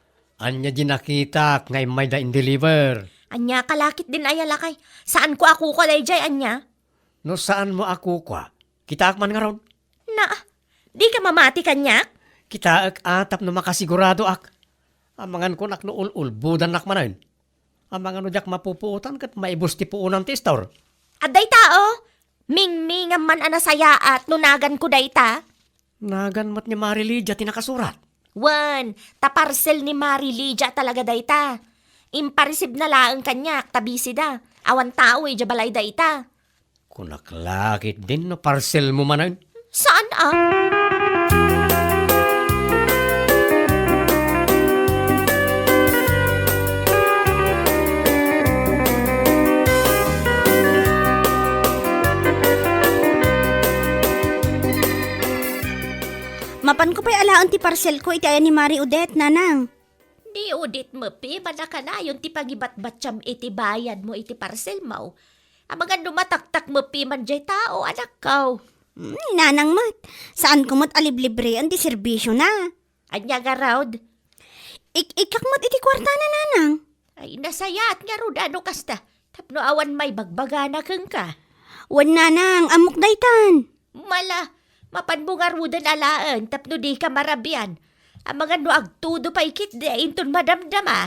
Ania di nakitak nga immayda in-deliver? Ania ka lakit din aya lakay? Saan ko a kukua daydiay, ania? No saan mo a kukua, kitaak man ngarud. Na, di ka mamati kaniak? Kitaek a tapno makasiguradoak. Amangan kunak no ul-ulbodannak manen. Amangan no diak mapupuotan ket maibus ti puonan ti istor. Adday tao, mingmingam man a nasayaat no naganko dayta. Nagan met ni Mari Lydia ti nakasurat. Wen, ta parcel ni Mari Lydia talaga dayta. Impareceive na laeng kaniak ta busy da. Awan tao idiay balay dayta. Kunak la ketdin no parcel mo manen. Saan a? Mapanko pay alaen ti parcelko iti ayan ni Mari Odette, nanang. Ni Odette met pay, mano a kanayon ti pangibatbatiam iti bayadmo iti parcelmo. Amangan no mataktak met piman jay tao, anakko. Hmm, ni nanang met. Saanko met a liblibreen ti serbisiona. Ania ngarud? Ik-, ikkak met iti kuartana, nanang. Ay, nasayaat ngarud a no kasta. Tapno awan maibagbagana kenka. Wen, nanang, ammok daytan. Mala, mapanmo ngaruden a laeng tapno dika marabian. Amangan no agtudo pay ketdi inton madamdama.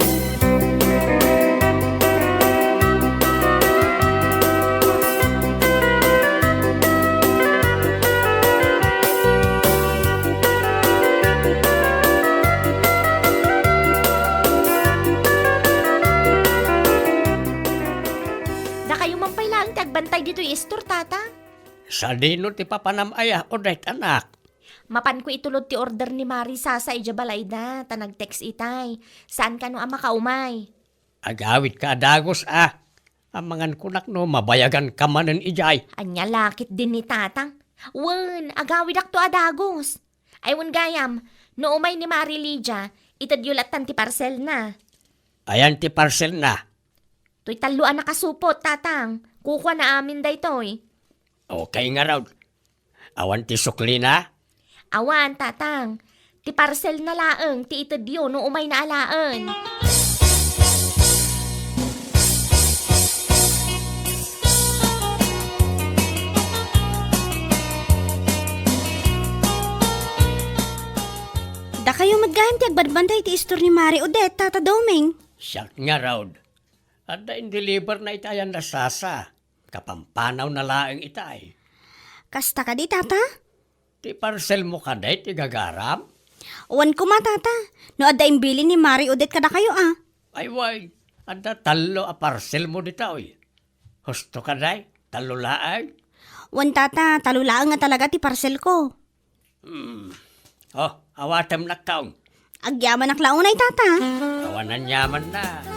Dakayo man pay laeng ti agbantay ditoy istor, tata? Sadino ti papanam aya, Odette, anak? Mapanko itulod ti order ni Mari Sasa idiay balayda, ta nag-text itay. Saan kano a makaumay? Agawidka a dagus a. Amangan kunak no mabayaganka manen idiay. Ania la ketdin ni tatang? Wen, agawidakto a dagus. Ay, wen gayam, no umay ni Mari Lydia, itedyo lattan ti parcelna. Ayan ti parcelna? Toy tallo a nakasupot, tatang. Kukuana amin daytoy. Okay ngarud. Awan ti suklina? Awan, tatang. Ti parcelna laeng ti itedyo no umayna alaen. Dakayo met gayam ti agbantay iti istor ni Mari Odette, Tata Doming. Siak ngarud. Adda indeliverna iti ayanna Sasa. Kapampanawna laeng itay. Kasta kadi, tata? Ti parcelmo kadi ti gagaram? Wen koma, tata. No adda imbilin ni Mari Odette kadakayo a. Ay, wen, adda tallo a parcelmo ditoy. Husto kadi, tallo laeng? Wen, tata, tallo laeng nga talaga ti parcelko. Hmm. Oh, awatem, nakkaw. Agyamanak la unay, tata. Awan aniamanna.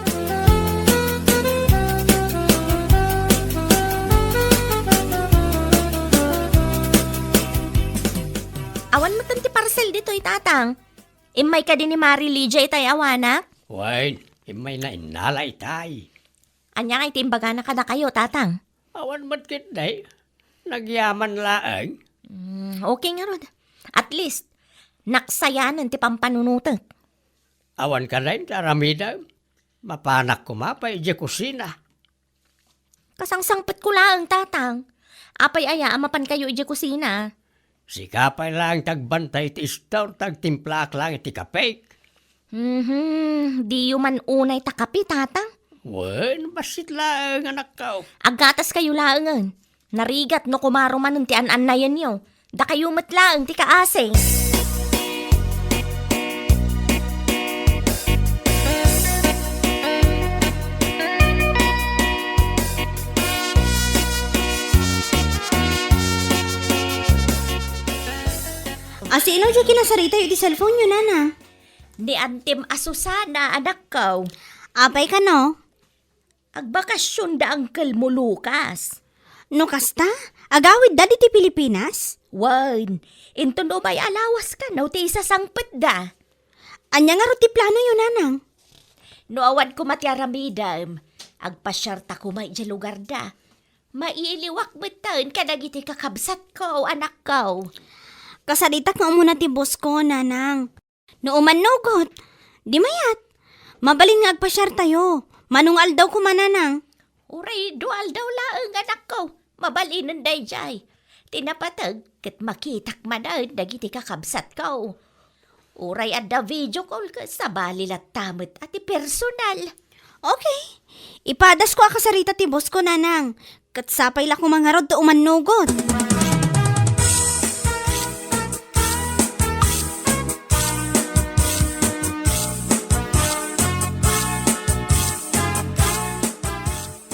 Awan metten ti parcel ditoy, tatang. Immay kadi ni Mari Lydia itay awanak? Wen, immayna innala itay. Ania ngay ti imbagana kadakayo, tatang? Awan met ketdi. Nagyaman laeng. Mm, okay ngarud. At least, naksayanen ti pampanunotek. Awan kadi ti aramidem. Mapanak koma pay idiay kusina. Kasangsangpetko laeng, tatang. Apay aya a mapankayo idiay kusina? Sika pay laeng ti agbantay iti istor, ta agtimplaak laeng iti kapek. Mhm, diyo man unay ta kape, tatang? Wen, bassit laeng, anakko. Aggataskayo laengen. Narigat no kumaro manen ti an-annayenyo. Dakayo met laeng ti kaasi. Asino ti kinasaritayo iti cellphone-yo, nana? Ni Antim a Susana, anakko. Apay kano? Agbakasyon da angkelmo, Lucas. No kasta, agawidda ditoy Pilipinas? Wen, inton umay a lawas kano ti isasangpetda. Ania ngarud ti planoyo, nanang? No awan koma ti aramidem, agpasiarta koma idiay lugarda. Mailiwak metten kadagiti kakabsatko, anakko. Kasaritak nga umuna ti bossko, nanang. No umannugot, di mayat. Mabalin nga agpasiartayo. Mano nga aldaw koma, nanang? Uray dua aldaw laeng, anakko. Mabalinen daydiay. Ti napateg, ket makitak manen dagiti kakabsatko. Uray adda video call ket sabali latta met a ti personal. Okay. Ipadasko a kasarita ti bossko, nanang. Ket sapay la koma ngarud ta umannugot.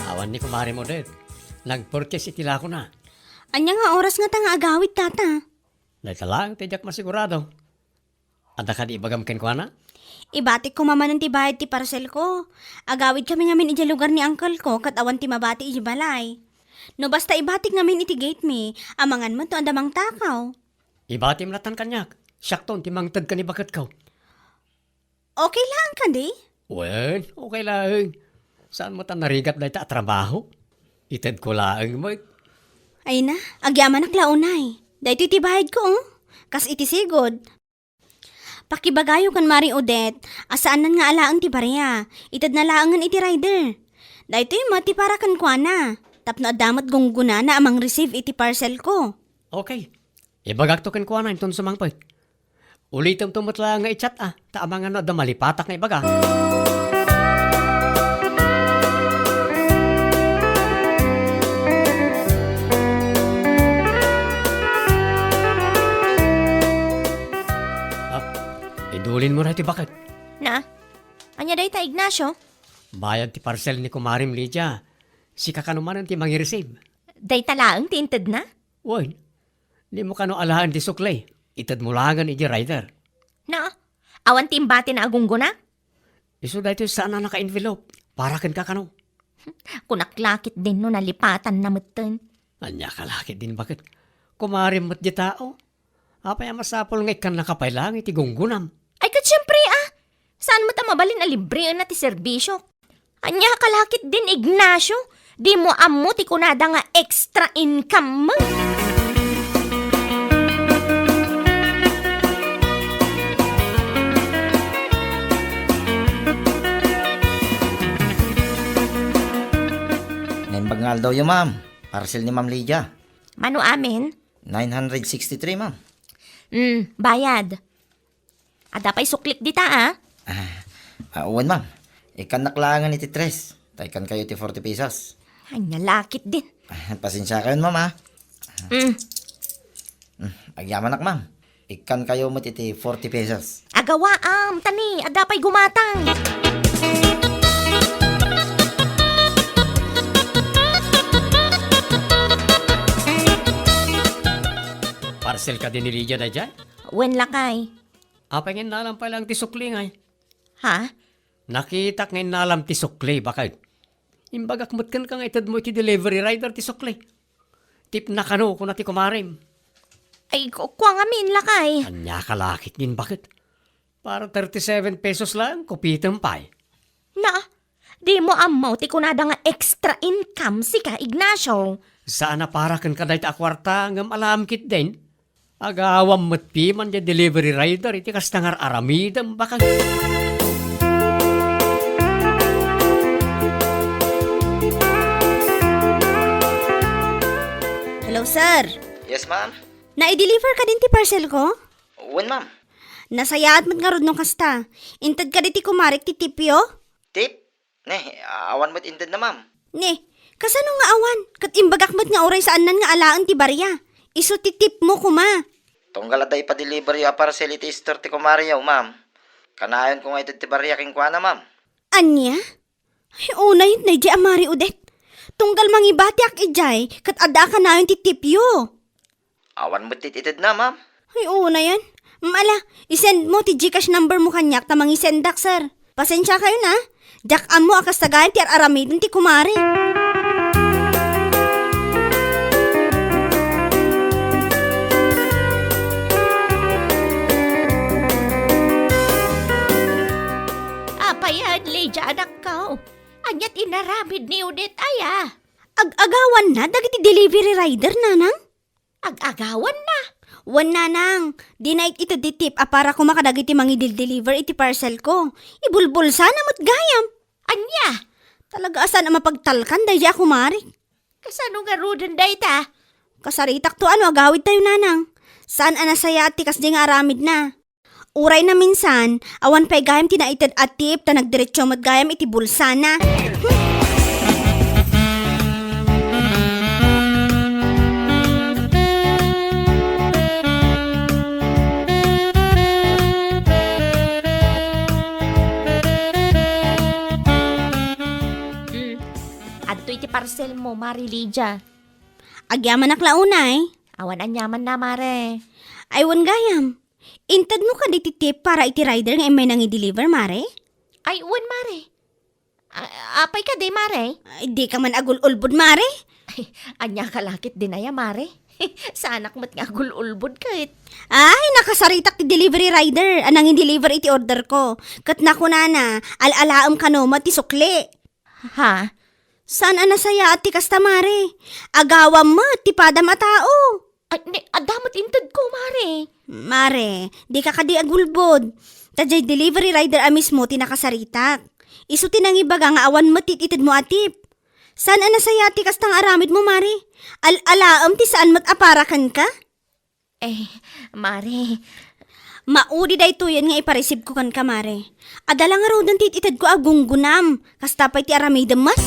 Awan ni kumarem Odette. Nagpurchase iti lakona. Ania nga oras ngata nga agawid, tata? Dayta laeng ti diak masigurado. Adda kadi ibagam kenkuana? Ibatik koma manen ti bayad ti parcelko. Agawidkami ngamin idiay lugar ni uncleko ket awan ti mabati idiay balay. No basta ibatik ngamin iti gate mi, amangan met no adda mangtakaw. Ibatim lattan kaniak. Siakton ti mangted ken ni baketko. Okay laeng kadi? Wen, okay laeng. Saan met a narigat dayta a trabaho? Itedko laeng met. Ay na, agyamanak la unay. Daytoy ti bayadko, oh. Kas iti sigud. Pakibagayo ken Mari Odette a saanen nga alaen ti baria. Itedna laengen iti rider. Daytoy met ti para kenkuana. Tapno adda met gunggonana a mangreceive iti parcelko. Okay. Ibagakto kenkuana inton sumangpet. Ulitemto met la nga i-chat a, ta amangan no adda malipatak nga ibaga. Ah, idulinmo daytoy baket. Na? Ania dayta, Ignacio? Bayad ti parcel ni kumarem Lydia. Sika kano manen ti mangi-receive. Dayta laeng ti intedna? Wen, dimo kano alaen ti sukli. Itedmo laengen iti rider. Na, awan ti imbatina a gunggona? Isu daytoy saan a naka-envelope. Para kenka kano? Kunak la ketdin no nalipatanna metten. Ania ka la ketdin baket? Kumarem met di tao. Apay a masapul nga ikkannaka pay laeng iti gunggonam? Ay, ket siempre, ah! Saan met a mabalin a libreenna ti serbisio? Ania ka la ketdin, Ignacio? Dimo ammo ti kunada nga extra income mo? Naimbag nga aldawyo, ma'am. Parcel ni Ma'am Lydia. Mano amin? Nine hundred sixty-three, ma'am. Mm, bayad. Adda pay suklik dita, ah. Ah, ah, wen, ma'am. Ikkannak laengen iti tres. Ta ikkankayo iti forty pesos. Ania la ketdin. Ah, pasensiakayon, ma'am, ah. Mm. Mm, agyamanak, ma'am. Ikkankayo met iti forty pesos. Agawaam, tani, adda pay gumatang. Parcel kadi ni Lydia daydiay? Wen, lakay. Apay nga innalam pay laeng ti sukli, ngay? Ha? Nakitak nga innalam ti sukli, baket. Imbagak met kenka nga itedmo iti delivery rider ti sukli. Tipna kano, kuna ti kumarem. Ay, ku-, kua ngamin, lakay. Ania ka la ketdin baket? Para thirty-seven pesos laeng, kupitem pay. Na, dimo ammo ti kunada nga extra income sika, Ignacio. Saan a para kenka dayta a kuarta, ngem alaem ketdin. Agawam met piman diay delivery rider iti kasta nga ar-aramidem, baket. Hello, sir. Yes, ma'am. Nai-deliver kadin ti parcel ko? Wen, ma'am. Nasayaat met ngarud no kasta. Inted kadi ti kumarek ti tipyo? Tip? Ne, awan met intedna, ma'am. Ne, kasano nga awan? Ket imbagak met nga uray saannan nga alaen ti baria. Isu ti tipmo koma. Tunggal adda ipa-deliveryo a parcel iti store ti kumareyo, ma'am. Kanayonko nga ited ti baria kenkuana, ma'am. Ania? Ay, unay, daydiay a Mari Odette. Tunggal mangibatiak idiay, ket adda a kanayon ti tipyo. Awan met ti itedna, ma'am. Ay, unayen. Mala, i-send mo ti GCash number mo kaniak ta mangisendak, sir. Pasensiakayon, a. Diak ammo a kasta gayam ti ar-aramiden ti kumare. Apay, Lydia, anakko? Ania ti inaramid ni Odette aya? Ag-agawanna dagiti delivery rider, nanang? Ag-agawanna? Wen, nanang, dina it-, ited ti tip a para koma kadagiti mangidildeliver iti parcel ko. Ibulbulsana met gayam. Ania? Talaga a saan a mapagtalkan daydiay a kumare. Kasano ngaruden dayta? Kasaritakto a no agawidtayo, nanang. Saan a nasayaat ti kasdiay nga aramidna. Uray naminsan, awan pay gayam ti naited a tip ta nagdiretso met gayam iti bulsana. Mm. Adtoy ti parcel mo, Mari Lydia. Agyamanak la unay. Awan aniamanna, Mare. Ay, wen gayam. Intedmo kadi ti tip para iti rider nga immay nangi-deliver, Mare? Ay, wen, Mare. A-, apay kadi, Mare? Ay, dika man agul-ulbod, Mare? Ay, ania ka la ketdin aya, Mare? Saanak met nga agul-ulbod ket. Ay, nakasaritak ti delivery rider a nangi-deliver iti order ko. Ket nakunana, al-alaem kano met ti sukli. Ha? Saan a nasayaat ti kasta, Mare. Agawam met ti padam a tao. Ay, ne, adda met intedko, Mare. Mare, dika kadi agulbod. Ta diay delivery rider a mismo ti nakasaritak. Isu ti nangibaga nga awan met ti itedmo a tip. Saan a nasayaat ti kasta nga aramidmo, Mare? Al-alaem ti saan met a para kenka? Eh, Mare. Maudi daytoyen nga ipareceive ko kenka, Mare. Adda la ngaruden ti itedko a gunggunam. Kasta pay ti aramidem met.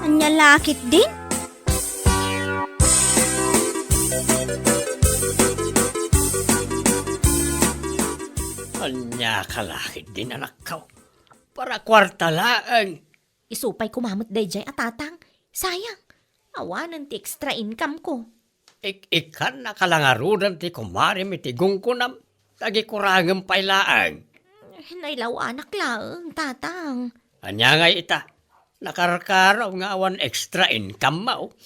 Ania la ketdin? Ania ka la ketdin, anakko? Para kuarta laeng. Isu pay koma met daydiay a tatang. Sayang. Awanen ti extra income ko. Ik-, ikkannaka la ngaruden ti kumarem iti gunggunam, ta agikurangem pay laeng. Nailawanak laeng, tatang. Ania ngay ita? Nakarkaraw nga awan extra income mo.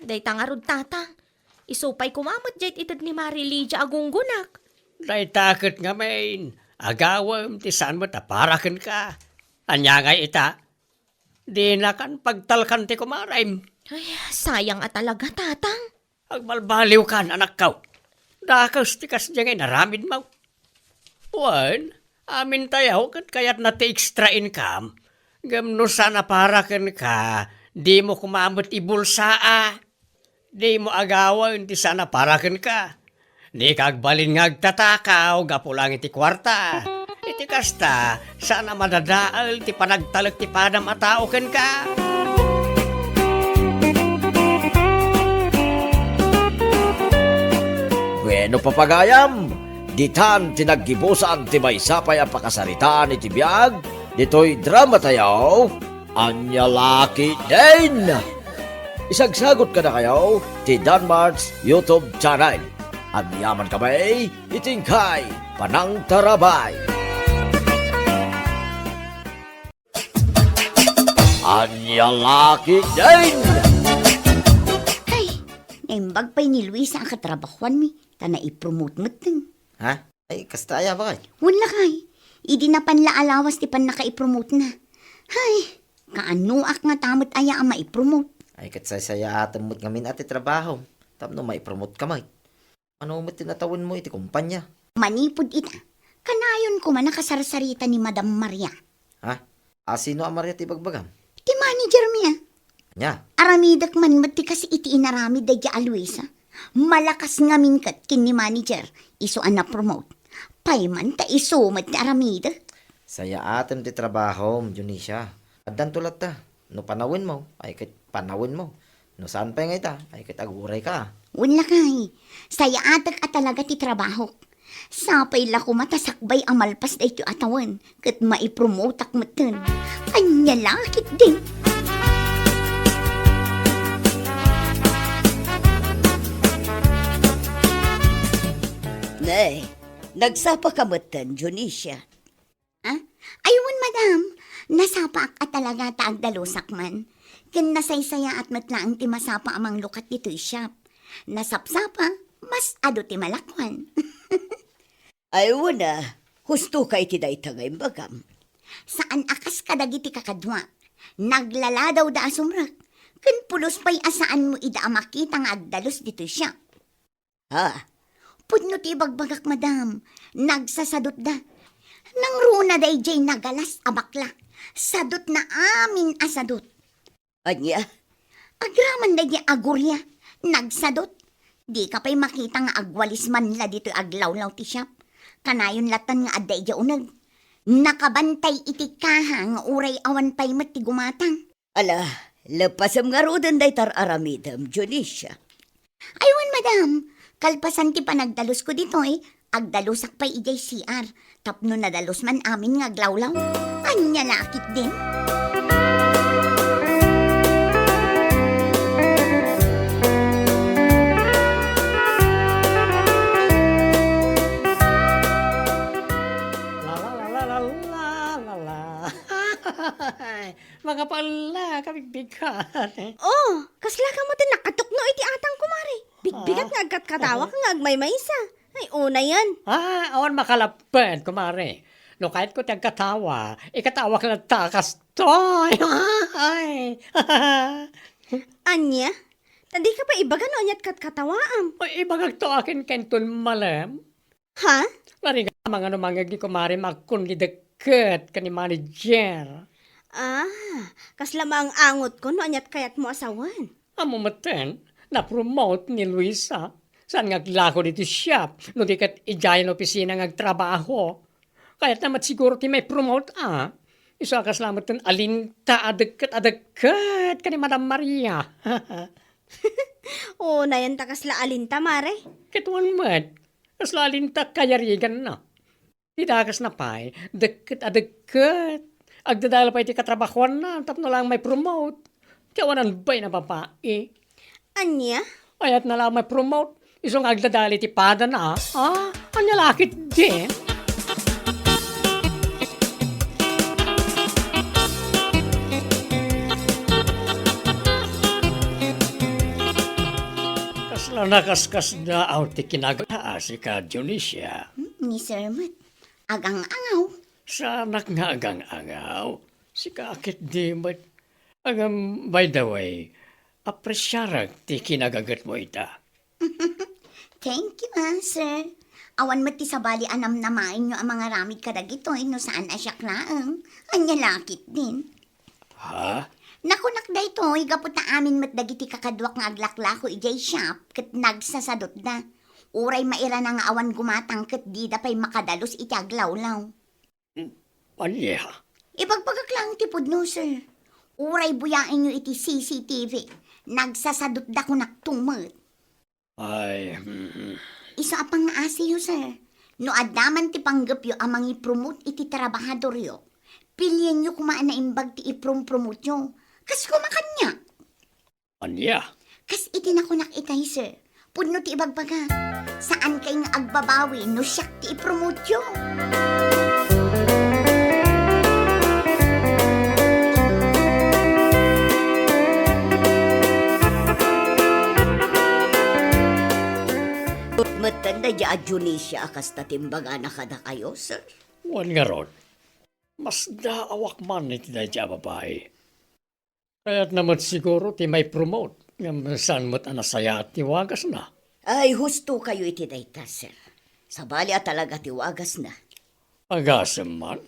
Dayta ngarud, tatang. Isu pay koma met diay ited ni Mare Lydia a gunggunak. Dayta ket ngamin, agawem ti saan met a para kenka. Ania ngay ita? Dinakan pagtalkan ti kumarem. Ay, sayang a talaga, tatang. Agbalbaliwkan, anakko. Dakes ti kasdiay nga inaramidmo. Wen, amintayo ket kayatna ti extra income. Ngem no saan a para kenka, dimo koma met ibulsaa. Dimo agawen ti saan a para kenka. Dika agbalin nga agtatakaw gapu laeng iti kuarta. Iti kasta, saan a madadael ti panagtalek ti padam a tao kenka. Bueno, papagayam, ditan ti naggibusan ti maysa pay a pakasaritaan iti biag ditoy dramatayo. Ania la ketdin? Isagsagot kadakayo ti Danmart's YouTube channel. Agyaman kami iti inkay panangtarabay. Ania la ketdin? Ay, naimbag pay ni Luisa a katrabahoanmi, ta naipromote metten. Ha? Ay, kasta aya, bakay? Wen lakay, idi napan la a lawas ti pannakaipromote-na. Hay, kaanoak ngata met aya a maipromote. Ay, ket saysayaatem met ngamin a ti trabaho, tapno maipromote ka met. Mano met ti natawenmo iti kumpanya? Manipud ita, kanayon koma a kasarsarita ni Madam Maria. Ha? A, sino a Maria ti ibagbagam? Ti manager-mi a. Ania? Aramidek man met ti kas iti inaramid daydiay a Luisa. Malakas ngamin ket ken ni manager, isu a na-promote. Pay man ta isu met ti aramidek. Sayaatem ti trabahom, Dionisia. Addanto latta. No panawenmo, ay ket panawenmo. No saan pay nga ita, ay ket agurayka. Wen lakay, sayaatek a talaga ti trabahok. Sapay la koma ta sakbay a malpas daytoy a tawen ket maipromotak metten. Ania la ketdin? Ne, nagsapa ka metten, Dionisia. Ah? Ay, wen, madam. Nasapaak a talaga ta agdalusak man. Ken nasaysayaat met laeng ti masapa a manglukat ditoy shop. Nasapsapa, mas adu ti malakuan. Ay, wen a, husto ka iti dayta nga imbagam. Saan a kas kadagiti kakaduak. Naglaladaw da a sumrek. Ken pulos pay a saanmo ida a makita nga agdalus ditoy shop. Ha? Pudno ti ibagbagak, madam. Nagsasadutda. Nangruna daydiay nagalas a bakla. Sadutna amin a sadut. Ania? Agraman daydiay aguria. Nagsadut. Dika pay makita nga agwalis man la ditoy aglawlaw ti shop. Kanayon latan nga adda idiay uneg. Nakabantay iti kaha nga uray awan pay met ti gumatang. Ala, lepasem ngaruden dayta ar-aramidem, Dionisia. Ay, wen, madam. Kalpasan ti panagdalusko ditoy, agdalusak pay idiay C R. Tapno nadalus man amin nga aglawlaw. Ania la ketdin? La, la, la, la, la, la, la, la. Makapaella, kabigbigat. Oh, kasla ka met ti nakatukno iti atang, kumare. Bigbigat nga agkatkatawak nga agmaymaysa. Ay, unayen. Ah, awan makalapped, kumare. No kayatko ti agkatawa, ikatawak latta kastoy. Ay. Ania? Ta dika pay ibaga no aniat katkatawaam? Ay, ibagakto akin kenton malem. Ha? Narigat, mangano mangngeg ni kumarem a agkon ni Dekket ken ni manager. Ah, kasla maang-angotko no aniat kayatmo a sawen. Ammo metten, na-promote ni Luisa. Saan nga aglako ditoy shop, no di ket idiay opisina nga agtrabaho. Kayatna met siguro ti mai-promote a. Isu a kasla metten alinta a dekket a dekket ken ni Madam Maria. Unayen ta kasla alinta, mare. Ket wen met, kasla alinta kayariganna. Ti dakesna pay, dekket a dekket. Agdadael pay ti katrabahuanna tapno laeng mai-promote. Ti awanan bain a babai. Ania? Kayatna laeng mai-promote. Isu nga agdadael iti padana. Ah, ania la ketdin? Kasla nakaskasdaaw ti kinag-, a, sika, Dionisia. Hmm, ni Sir met. Agang-angaw. Saanak nga agang-angaw. Sika ketdi met. Agam, by the way, apresiarek ti kinagagetmo ita. Thank you, ah, sir. Awan met ti sabali a namnamaenyo a mangaramid kadagitoy no saan a siak laeng. Ania la ketdin? Ha? Nakunak daytoy gapu ta amin met dagiti kakaduak nga aglaklako idiay shop ket nagsasadutda. Uray mairana nga awan gumatang ket dida pay makadalus iti aglawlaw. Ania? Ibagbagak laeng ti pudno, sir. Uray buyaenyo iti C C T V, nagsasadutda kunakto met. Ay, mm. Isu a pangngaasiyo, sir. No adda man ti panggepyo a mangipromote iti trabahadoryo, pilienyo koma a naimbag ti iprompromotyo. Kas koma kaniak. Ania? Kas iti nakunak itay, sir. Pudno ti ibagbagak. Saankay nga agbabawi no siak ti ipromotyo. Metten daydiay a Dionisia a kasta ti imbagana kadakayo, sir? Wen ngarud, masdaawak man iti daydiay a babai. Kayatna met siguro ti mai-promote, ngem saan met a nasayaat ti wagasna. Ay, husto kayo iti dayta, sir. Sabali a talaga ti wagasna. Agasem man.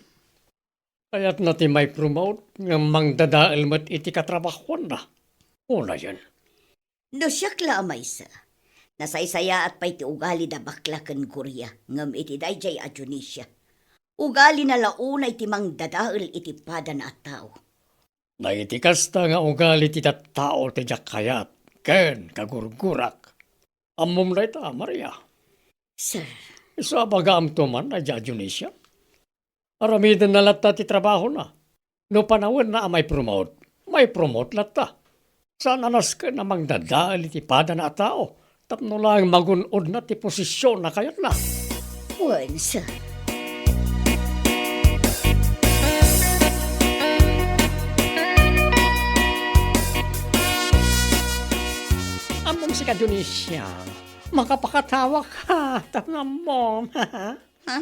Kayatna ti mai-promote, ngem mangdadael met iti katrabahuanna. Unayen. No siak la a maysa, nasaysayaat pay ti ugali da bakla ken Guria, ngem iti daydiay a Dionisia, ugalina la unay ti mangdadael iti padana a tao. Dagiti kasta nga ugali ti tattao ti diak kayat ken kagurgurak. Ammom dayta, Maria. Sir. Isu a bagaamto man, a Dionisia. Aramidenna latta ti trabahona. No panawenna a mai-promote, mai-promote latta. Saan a nasken a mangdadael iti padana a tao. Tapno laeng magun-odna ti posisyon a kayatna. Wen, sir. Ammom sika, Dionisia, makapakatawa ka, tapno ammom. Ha?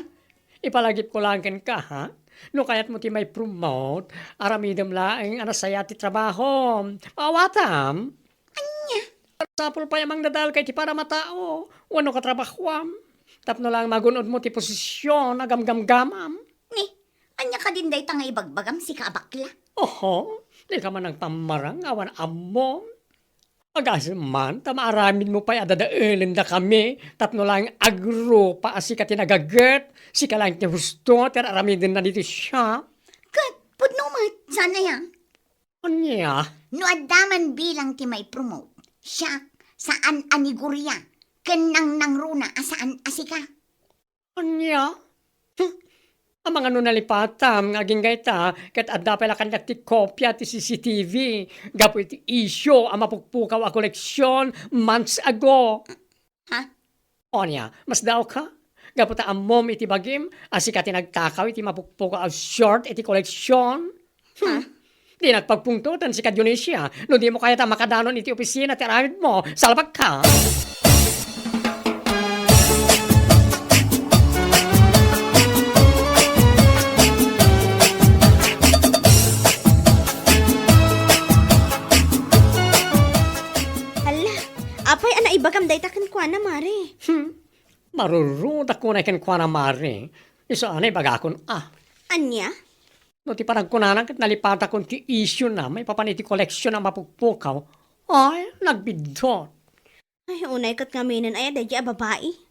Ipalagipko laeng kenka, ha? No kayatmo ti mai-promote, aramidem laeng a nasayaat ti trabahom. Maawatam? Ania? Masapul pay a mangdadaelka iti padam a tao wenno katrabahuam tapno laeng magun-odmo ti posisyon a gamgamgamam. Ni, ania kadin dayta nga ibagbagam, sika a bakla? Oho, dika man nagpammarang awan ammom. Agasem man ta maaramidmo pay a dadaelendakami tapno laeng agrupa a sika ti nagaget, sika laeng ti husto ti ar-aramidenna ditoy shop. Ket pudno met, saan aya? Ania? No adda man bilang ti mai-promote, siak, saan a ni Guria, ken nangnangruna a saan a sika. Ania? Hm. Amangan no nalipatam nga agingga ita, ket adda pay la kaniak ti kopia ti C C T V gapu iti isyu a mapukpukaw a koleksion months ago. Ha? Ania, masdaawka? Gapu ta ammom iti bagim a sika ti nagtakaw iti mapukpukaw a short iti koleksion? Hmm. Dinak pagpungtotan, sika, Dionisia, no dimo kayat a makadanon iti opisina ti aramidmo. Salbagka! Apay a naibagam dayta kenkuana, Mare? Hmm. Marurudak unay kenkuana, Mare. Isu a naibagakon, a. Ania? No ti panagkunana ket nalipatakon ti issue na maipapan iti koleksion a mapukpukaw, ay, nagbiddut. Ay, unay ket ngaminen aya daydi a babai?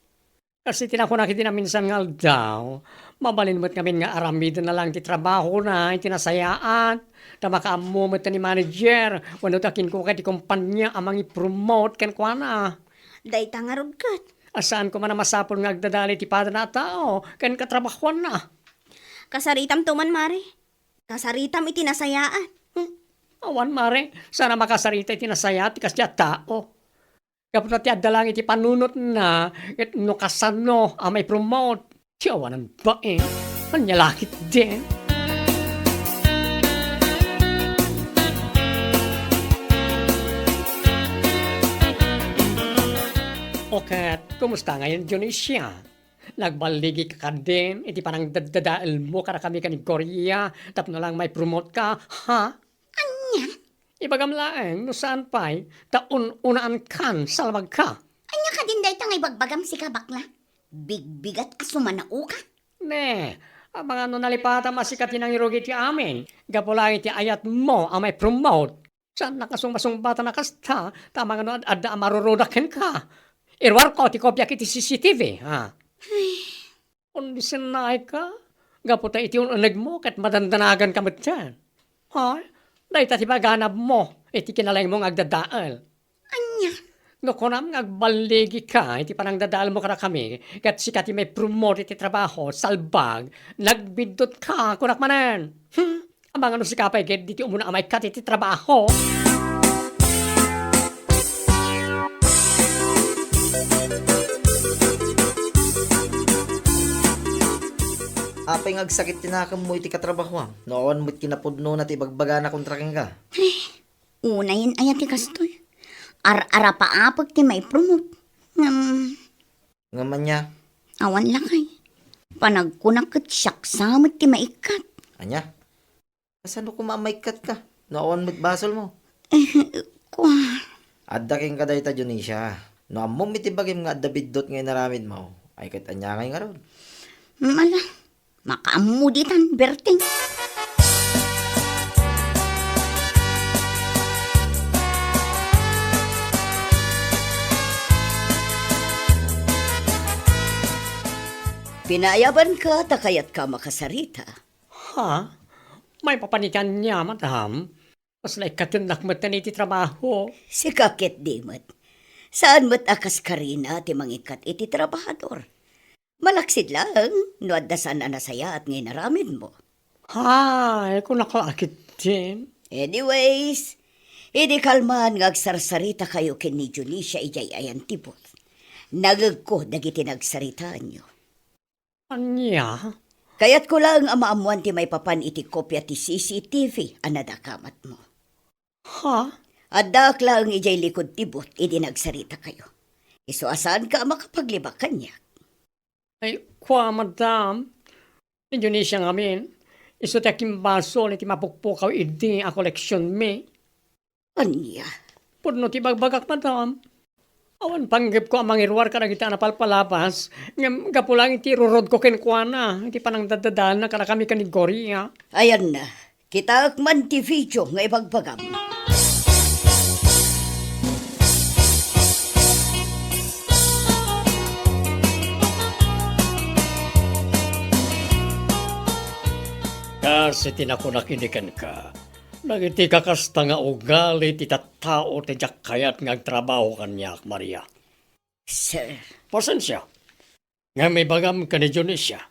Kas iti nakunak iti naminsan nga aldaw, mabalin met ngamin nga aramidenna laeng ti trabahona iti nasayaat, ta makaammo met ni manager wenno ti akinkuka iti kompania a mangipromote kenkuana. Dayta ngarud ket? A saan koma a masapul nga agdadael iti padana a tao ken katrabahuanna. Kasaritamto man, Mare. Kasaritam iti nasayaat. Hmm. Awan, Mare. Saan a makasarita iti nasayaat ti kasdiay a tao. Gapu ta ti adda laeng iti panunotna, ket no kasano a maipromote, ti awanan bain. Ania la ketdin? O ket, kumusta ngayon, Dionisia? Nagballigika kadin iti panangdaddadaelmo kadakami ken ni Gloria tapno laeng maipromote ka, ha? Ania? Ibagam laeng no saan pay ta un-unaankan salbagka. Ania kadin dayta nga ibagbagam sika, bakla? Bigbigat a sumanaoka? Ne, amangan no nalipatam a sika ti nangirugi iti amin, gapu laeng iti ayatmo a maipromote. Saannak a sungbasungbatan a kasta, ta amangan no ad-adda a marurudak kenka. Iruarko ti kopiak iti C C T V, ha? Ay. Undi sennayka, gapu ta iti un-unegmo ket madandanaganka metten. Hay, dayta ti paganabmo iti kinalaingmo nga agdadael. Ania? No kunam nga agballigika iti panangdadaelmo kadakami, ket sika ti maipromote iti trabaho, salbag, nagbiddutka, kunak manen. Hmm? Amangan no sika pay ket ditoy umuna a maikkat iti trabaho. Apay nga agsakit ti nakemmo iti katrabahoam no awan met kinapudnona ti ibagbagana kontra kenka? Ay, unayen aya ti kastoy? Ar-arapaapek ti maipromote. Ngem, Ngem ania? Awan lakay. Panagkunak ket siak sa met ti maikkat. Ania? Kasano koma a maikkatka no awan met basolmo? Eh, kua. Adda kenka dayta, Dionisia. No ammom iti bagim nga adda biddut nga inaramidmo, ay ket ania ngay ngarud? Mala, makaammo ditan, Berting. Pinaayabanka ta kayatka makasarita. Ha? Maipapan iti ania, madam? Kas naikkatennak met iti trabaho. Sika ket di met. Saan met a kas Karina ti mangikkat iti trabahador. Malaksid laeng no adda saan a nasayaat nga inaramidmo. Hay, kunak la ketdin. Anyways, idi kalman nga agsarsaritakayo ken ni Dionisia idiay ayan ti booth, nangegko dagiti nagsaritaanyo. Ania? Kayatko laeng a maammoan ti maipapan iti kopia ti C C T V a nadakamatmo. Ha? Addaak laeng idiay likud ti booth idi nagsaritakayo. Isu a saanka a makapaglibak kaniak. Ay, kua, madam. Ni Dionisia ngamin, isu ti akimbasol iti mapukpukaw idi a koleksionmi. Ania? Pudno ti ibagbagak, madam. Awan panggepko a mangiruar kadagiti a napalpalabas, ngem gapu laeng iti irurodko kenkuana, iti panangdaddadaelna kadakami ken ni Gloria. Ayanna, kitaek man ti video nga ibagbagam. Kas iti nakunak idi kenka, dagiti kakasta nga ugali ti tattao ti diak kayat nga agtrabaho kaniak, Maria. Sir. Pasensia. Ngem ibagam ken ni Dionisia,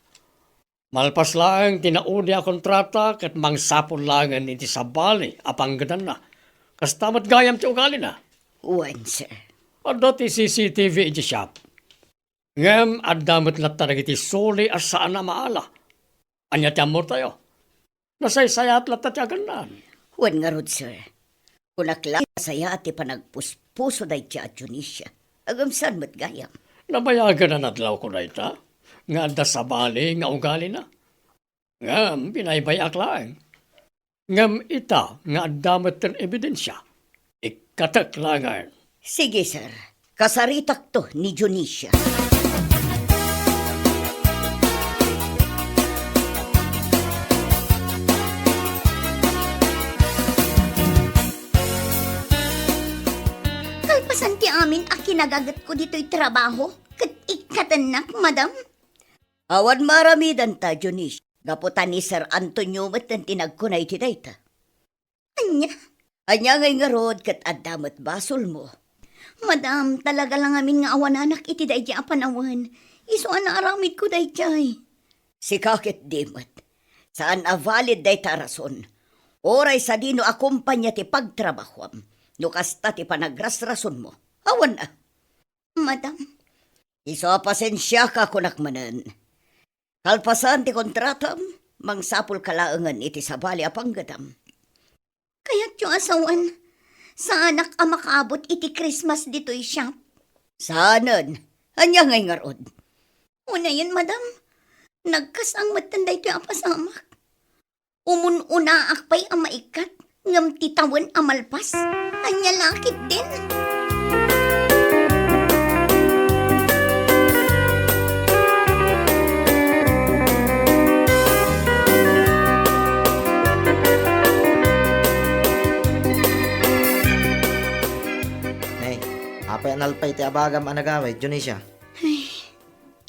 malpas laeng ti naudi a kontrata ket mangsapul laengen iti sabali a panggedanna. Kasta met gayam ti ugalina. Wen, sir. Adda ti C C T V iti shop. Ngem adda met latta dagiti suli a saan a maala. Ania ti ammotayo? Nasaysayaat latta ti agannan. Wen ngarud, sir. Kunak la, nasayaat ti panagpuspuso dayta a Dionisia. Ngem saan met gayam. Nabayagan a nadlawko dayta, nga adda sabali nga ugalina. Ngem binaybay-ak laeng. Ngem ita nga adda metten ebidensia, ikkatek laengen. Sige, sir. Kasaritakto ni Dionisia. Kalpasan ti amin a kinagagetko ditoy trabaho, ket ikkatennak, madam? Awan maaramidanta, Dionisia, gapu ta ni Sir Antonio met ti nagkuna iti dayta. Ania? Ania ngay ngarud ket adda met basolmo? Madam, talaga la ngamin nga awananak iti daydi a panawen. Isu a naaramidko daydiay. Sika ket di met. Saan a valid dayta a rason. Uray sadino a kompania ti pagtrabahoam, no kasta ti panagrasrasonmo. Awan a. Madam. Isu a pasensiaka, kunak manen. Kalpasan ti kontratam, mangsapulka laengen iti sabali a panggedam. Kayatyo a sawen, saanak a makaabut iti Christmas ditoy shop. Saanen, ania ngay ngarud? Unayen, madam, nagkas-ang metten daytoy a pasamak. Umun-unaak pay a maikkat, ngem ti tawen a malpas, ania la ketdin? Nay, apay a nalpay ti abagam a nagawid, Dionisia? Ay,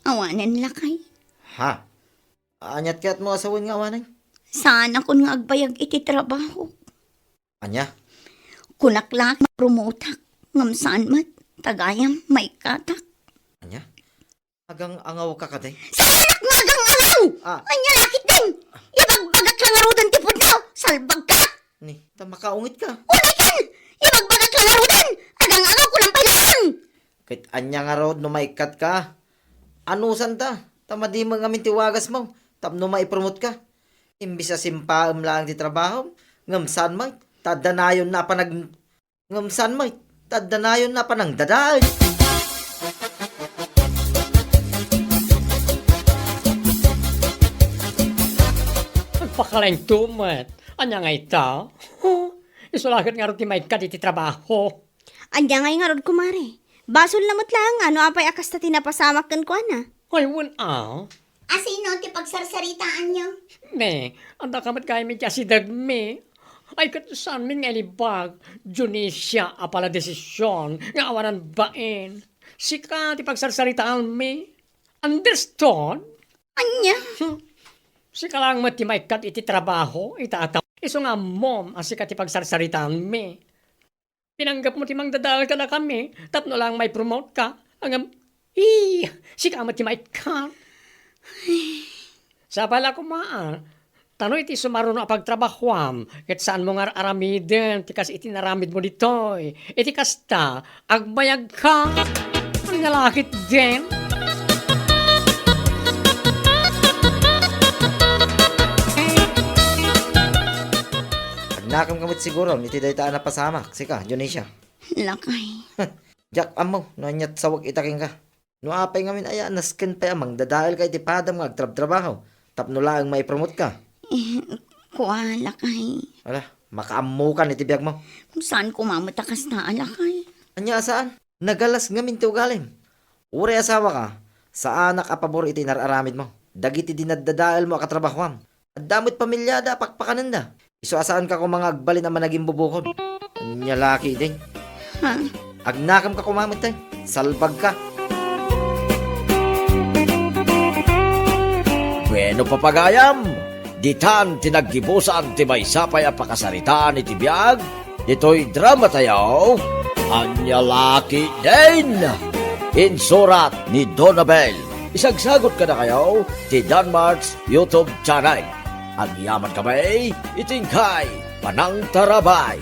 awanen lakay. Ha? Aniat kayatmo a sawen nga awanen? Saanakon nga agbayag iti trabaho. Ania? Kunak la nga promotak, ngem saan met, ta gayam maikkatak. Ania? Agang-angawka kadi? Saanak nga agang-angaw! Ah. Ania la ketdin? Ibagbagak la ngaruden ti pudno, salbagka! Ni, ta makaungitka. Ulitin! Ibagbagak la ngaruden, agang-angawko lang pay laeng! Ket ania ngarud no maikkatka? Anusanta, ta madi met ngamin ti wagasmo tapno maipromotka. Imbes a simpaem laeng ti trabahom, ngem saan met, ta adda nayonna a panag-, ngem saan met, ta adda nayonna a panangdadael. Agpakalainto met. Ania nga ita? Isu la ket ngarud ti maikkat iti trabaho. Ania ngay ngarud, kumare? Basolna met laeng a no apay a kasta ti napasamak kenkuana. Ay, wen a. Asino ti pagsarsaritaanyo? Me, adda ka met gayam iti asidegmi. Ay, ket saanmi nga ilibag, Dionisia a pala desision nga awanan bain. Sika ti pagsarsaritaanmi. Understood? Ania? Hmm. Sika laeng met ti maikkat iti trabaho, ita a tao. Isu nga ammom a sika ti pagsarsaritaanmi. Pinanggepmo ti mangdadael kadakami tapno laeng maipromote ka. Ngem, ee, sika met ti maikkat. Sapay la koma, a. Ta no iti sumaruno a pagtrabahoam, ket saanmo nga ar-aramiden ti kas iti inaramidmo ditoy. Iti kasta, agbayagka. Ania la ketdin? Agnakemka met siguron iti dayta a napasamak, sika, Dionisia. Lakay. Diak ammo no aniat sawek ita kenka. No apay ngamin aya, nasken pay a mangdadaelka iti padam nga agtrabtrabaho tapno laeng maipromote ka. Eh, kua, lakay. Ala, makaammokan iti biagmo. Saan koma met a kasta, lakay. Ania a saan? Nagalas ngamin ti ugalim. Uray asawa ka, saanak a pabor iti inar-aramidmo. Dagiti dinadadaelmo a katrabahoam, adda met pamiliada a pakpakanenda. Isu a saanka koma nga agbalin a managimbubukod. Ania la ketdin? Ha? Agnakemka koma met, eh. Salbagka. Bueno, papagayam, ditan ti naggibusan ti maysa pay a pakasaritaan iti biag ditoy drama tayo, Ania la ketdin? Insurat ni Donabel. Isagsagot kadakayo ti Danmart's YouTube channel. Agyaman kami iti inkay panangtarabay.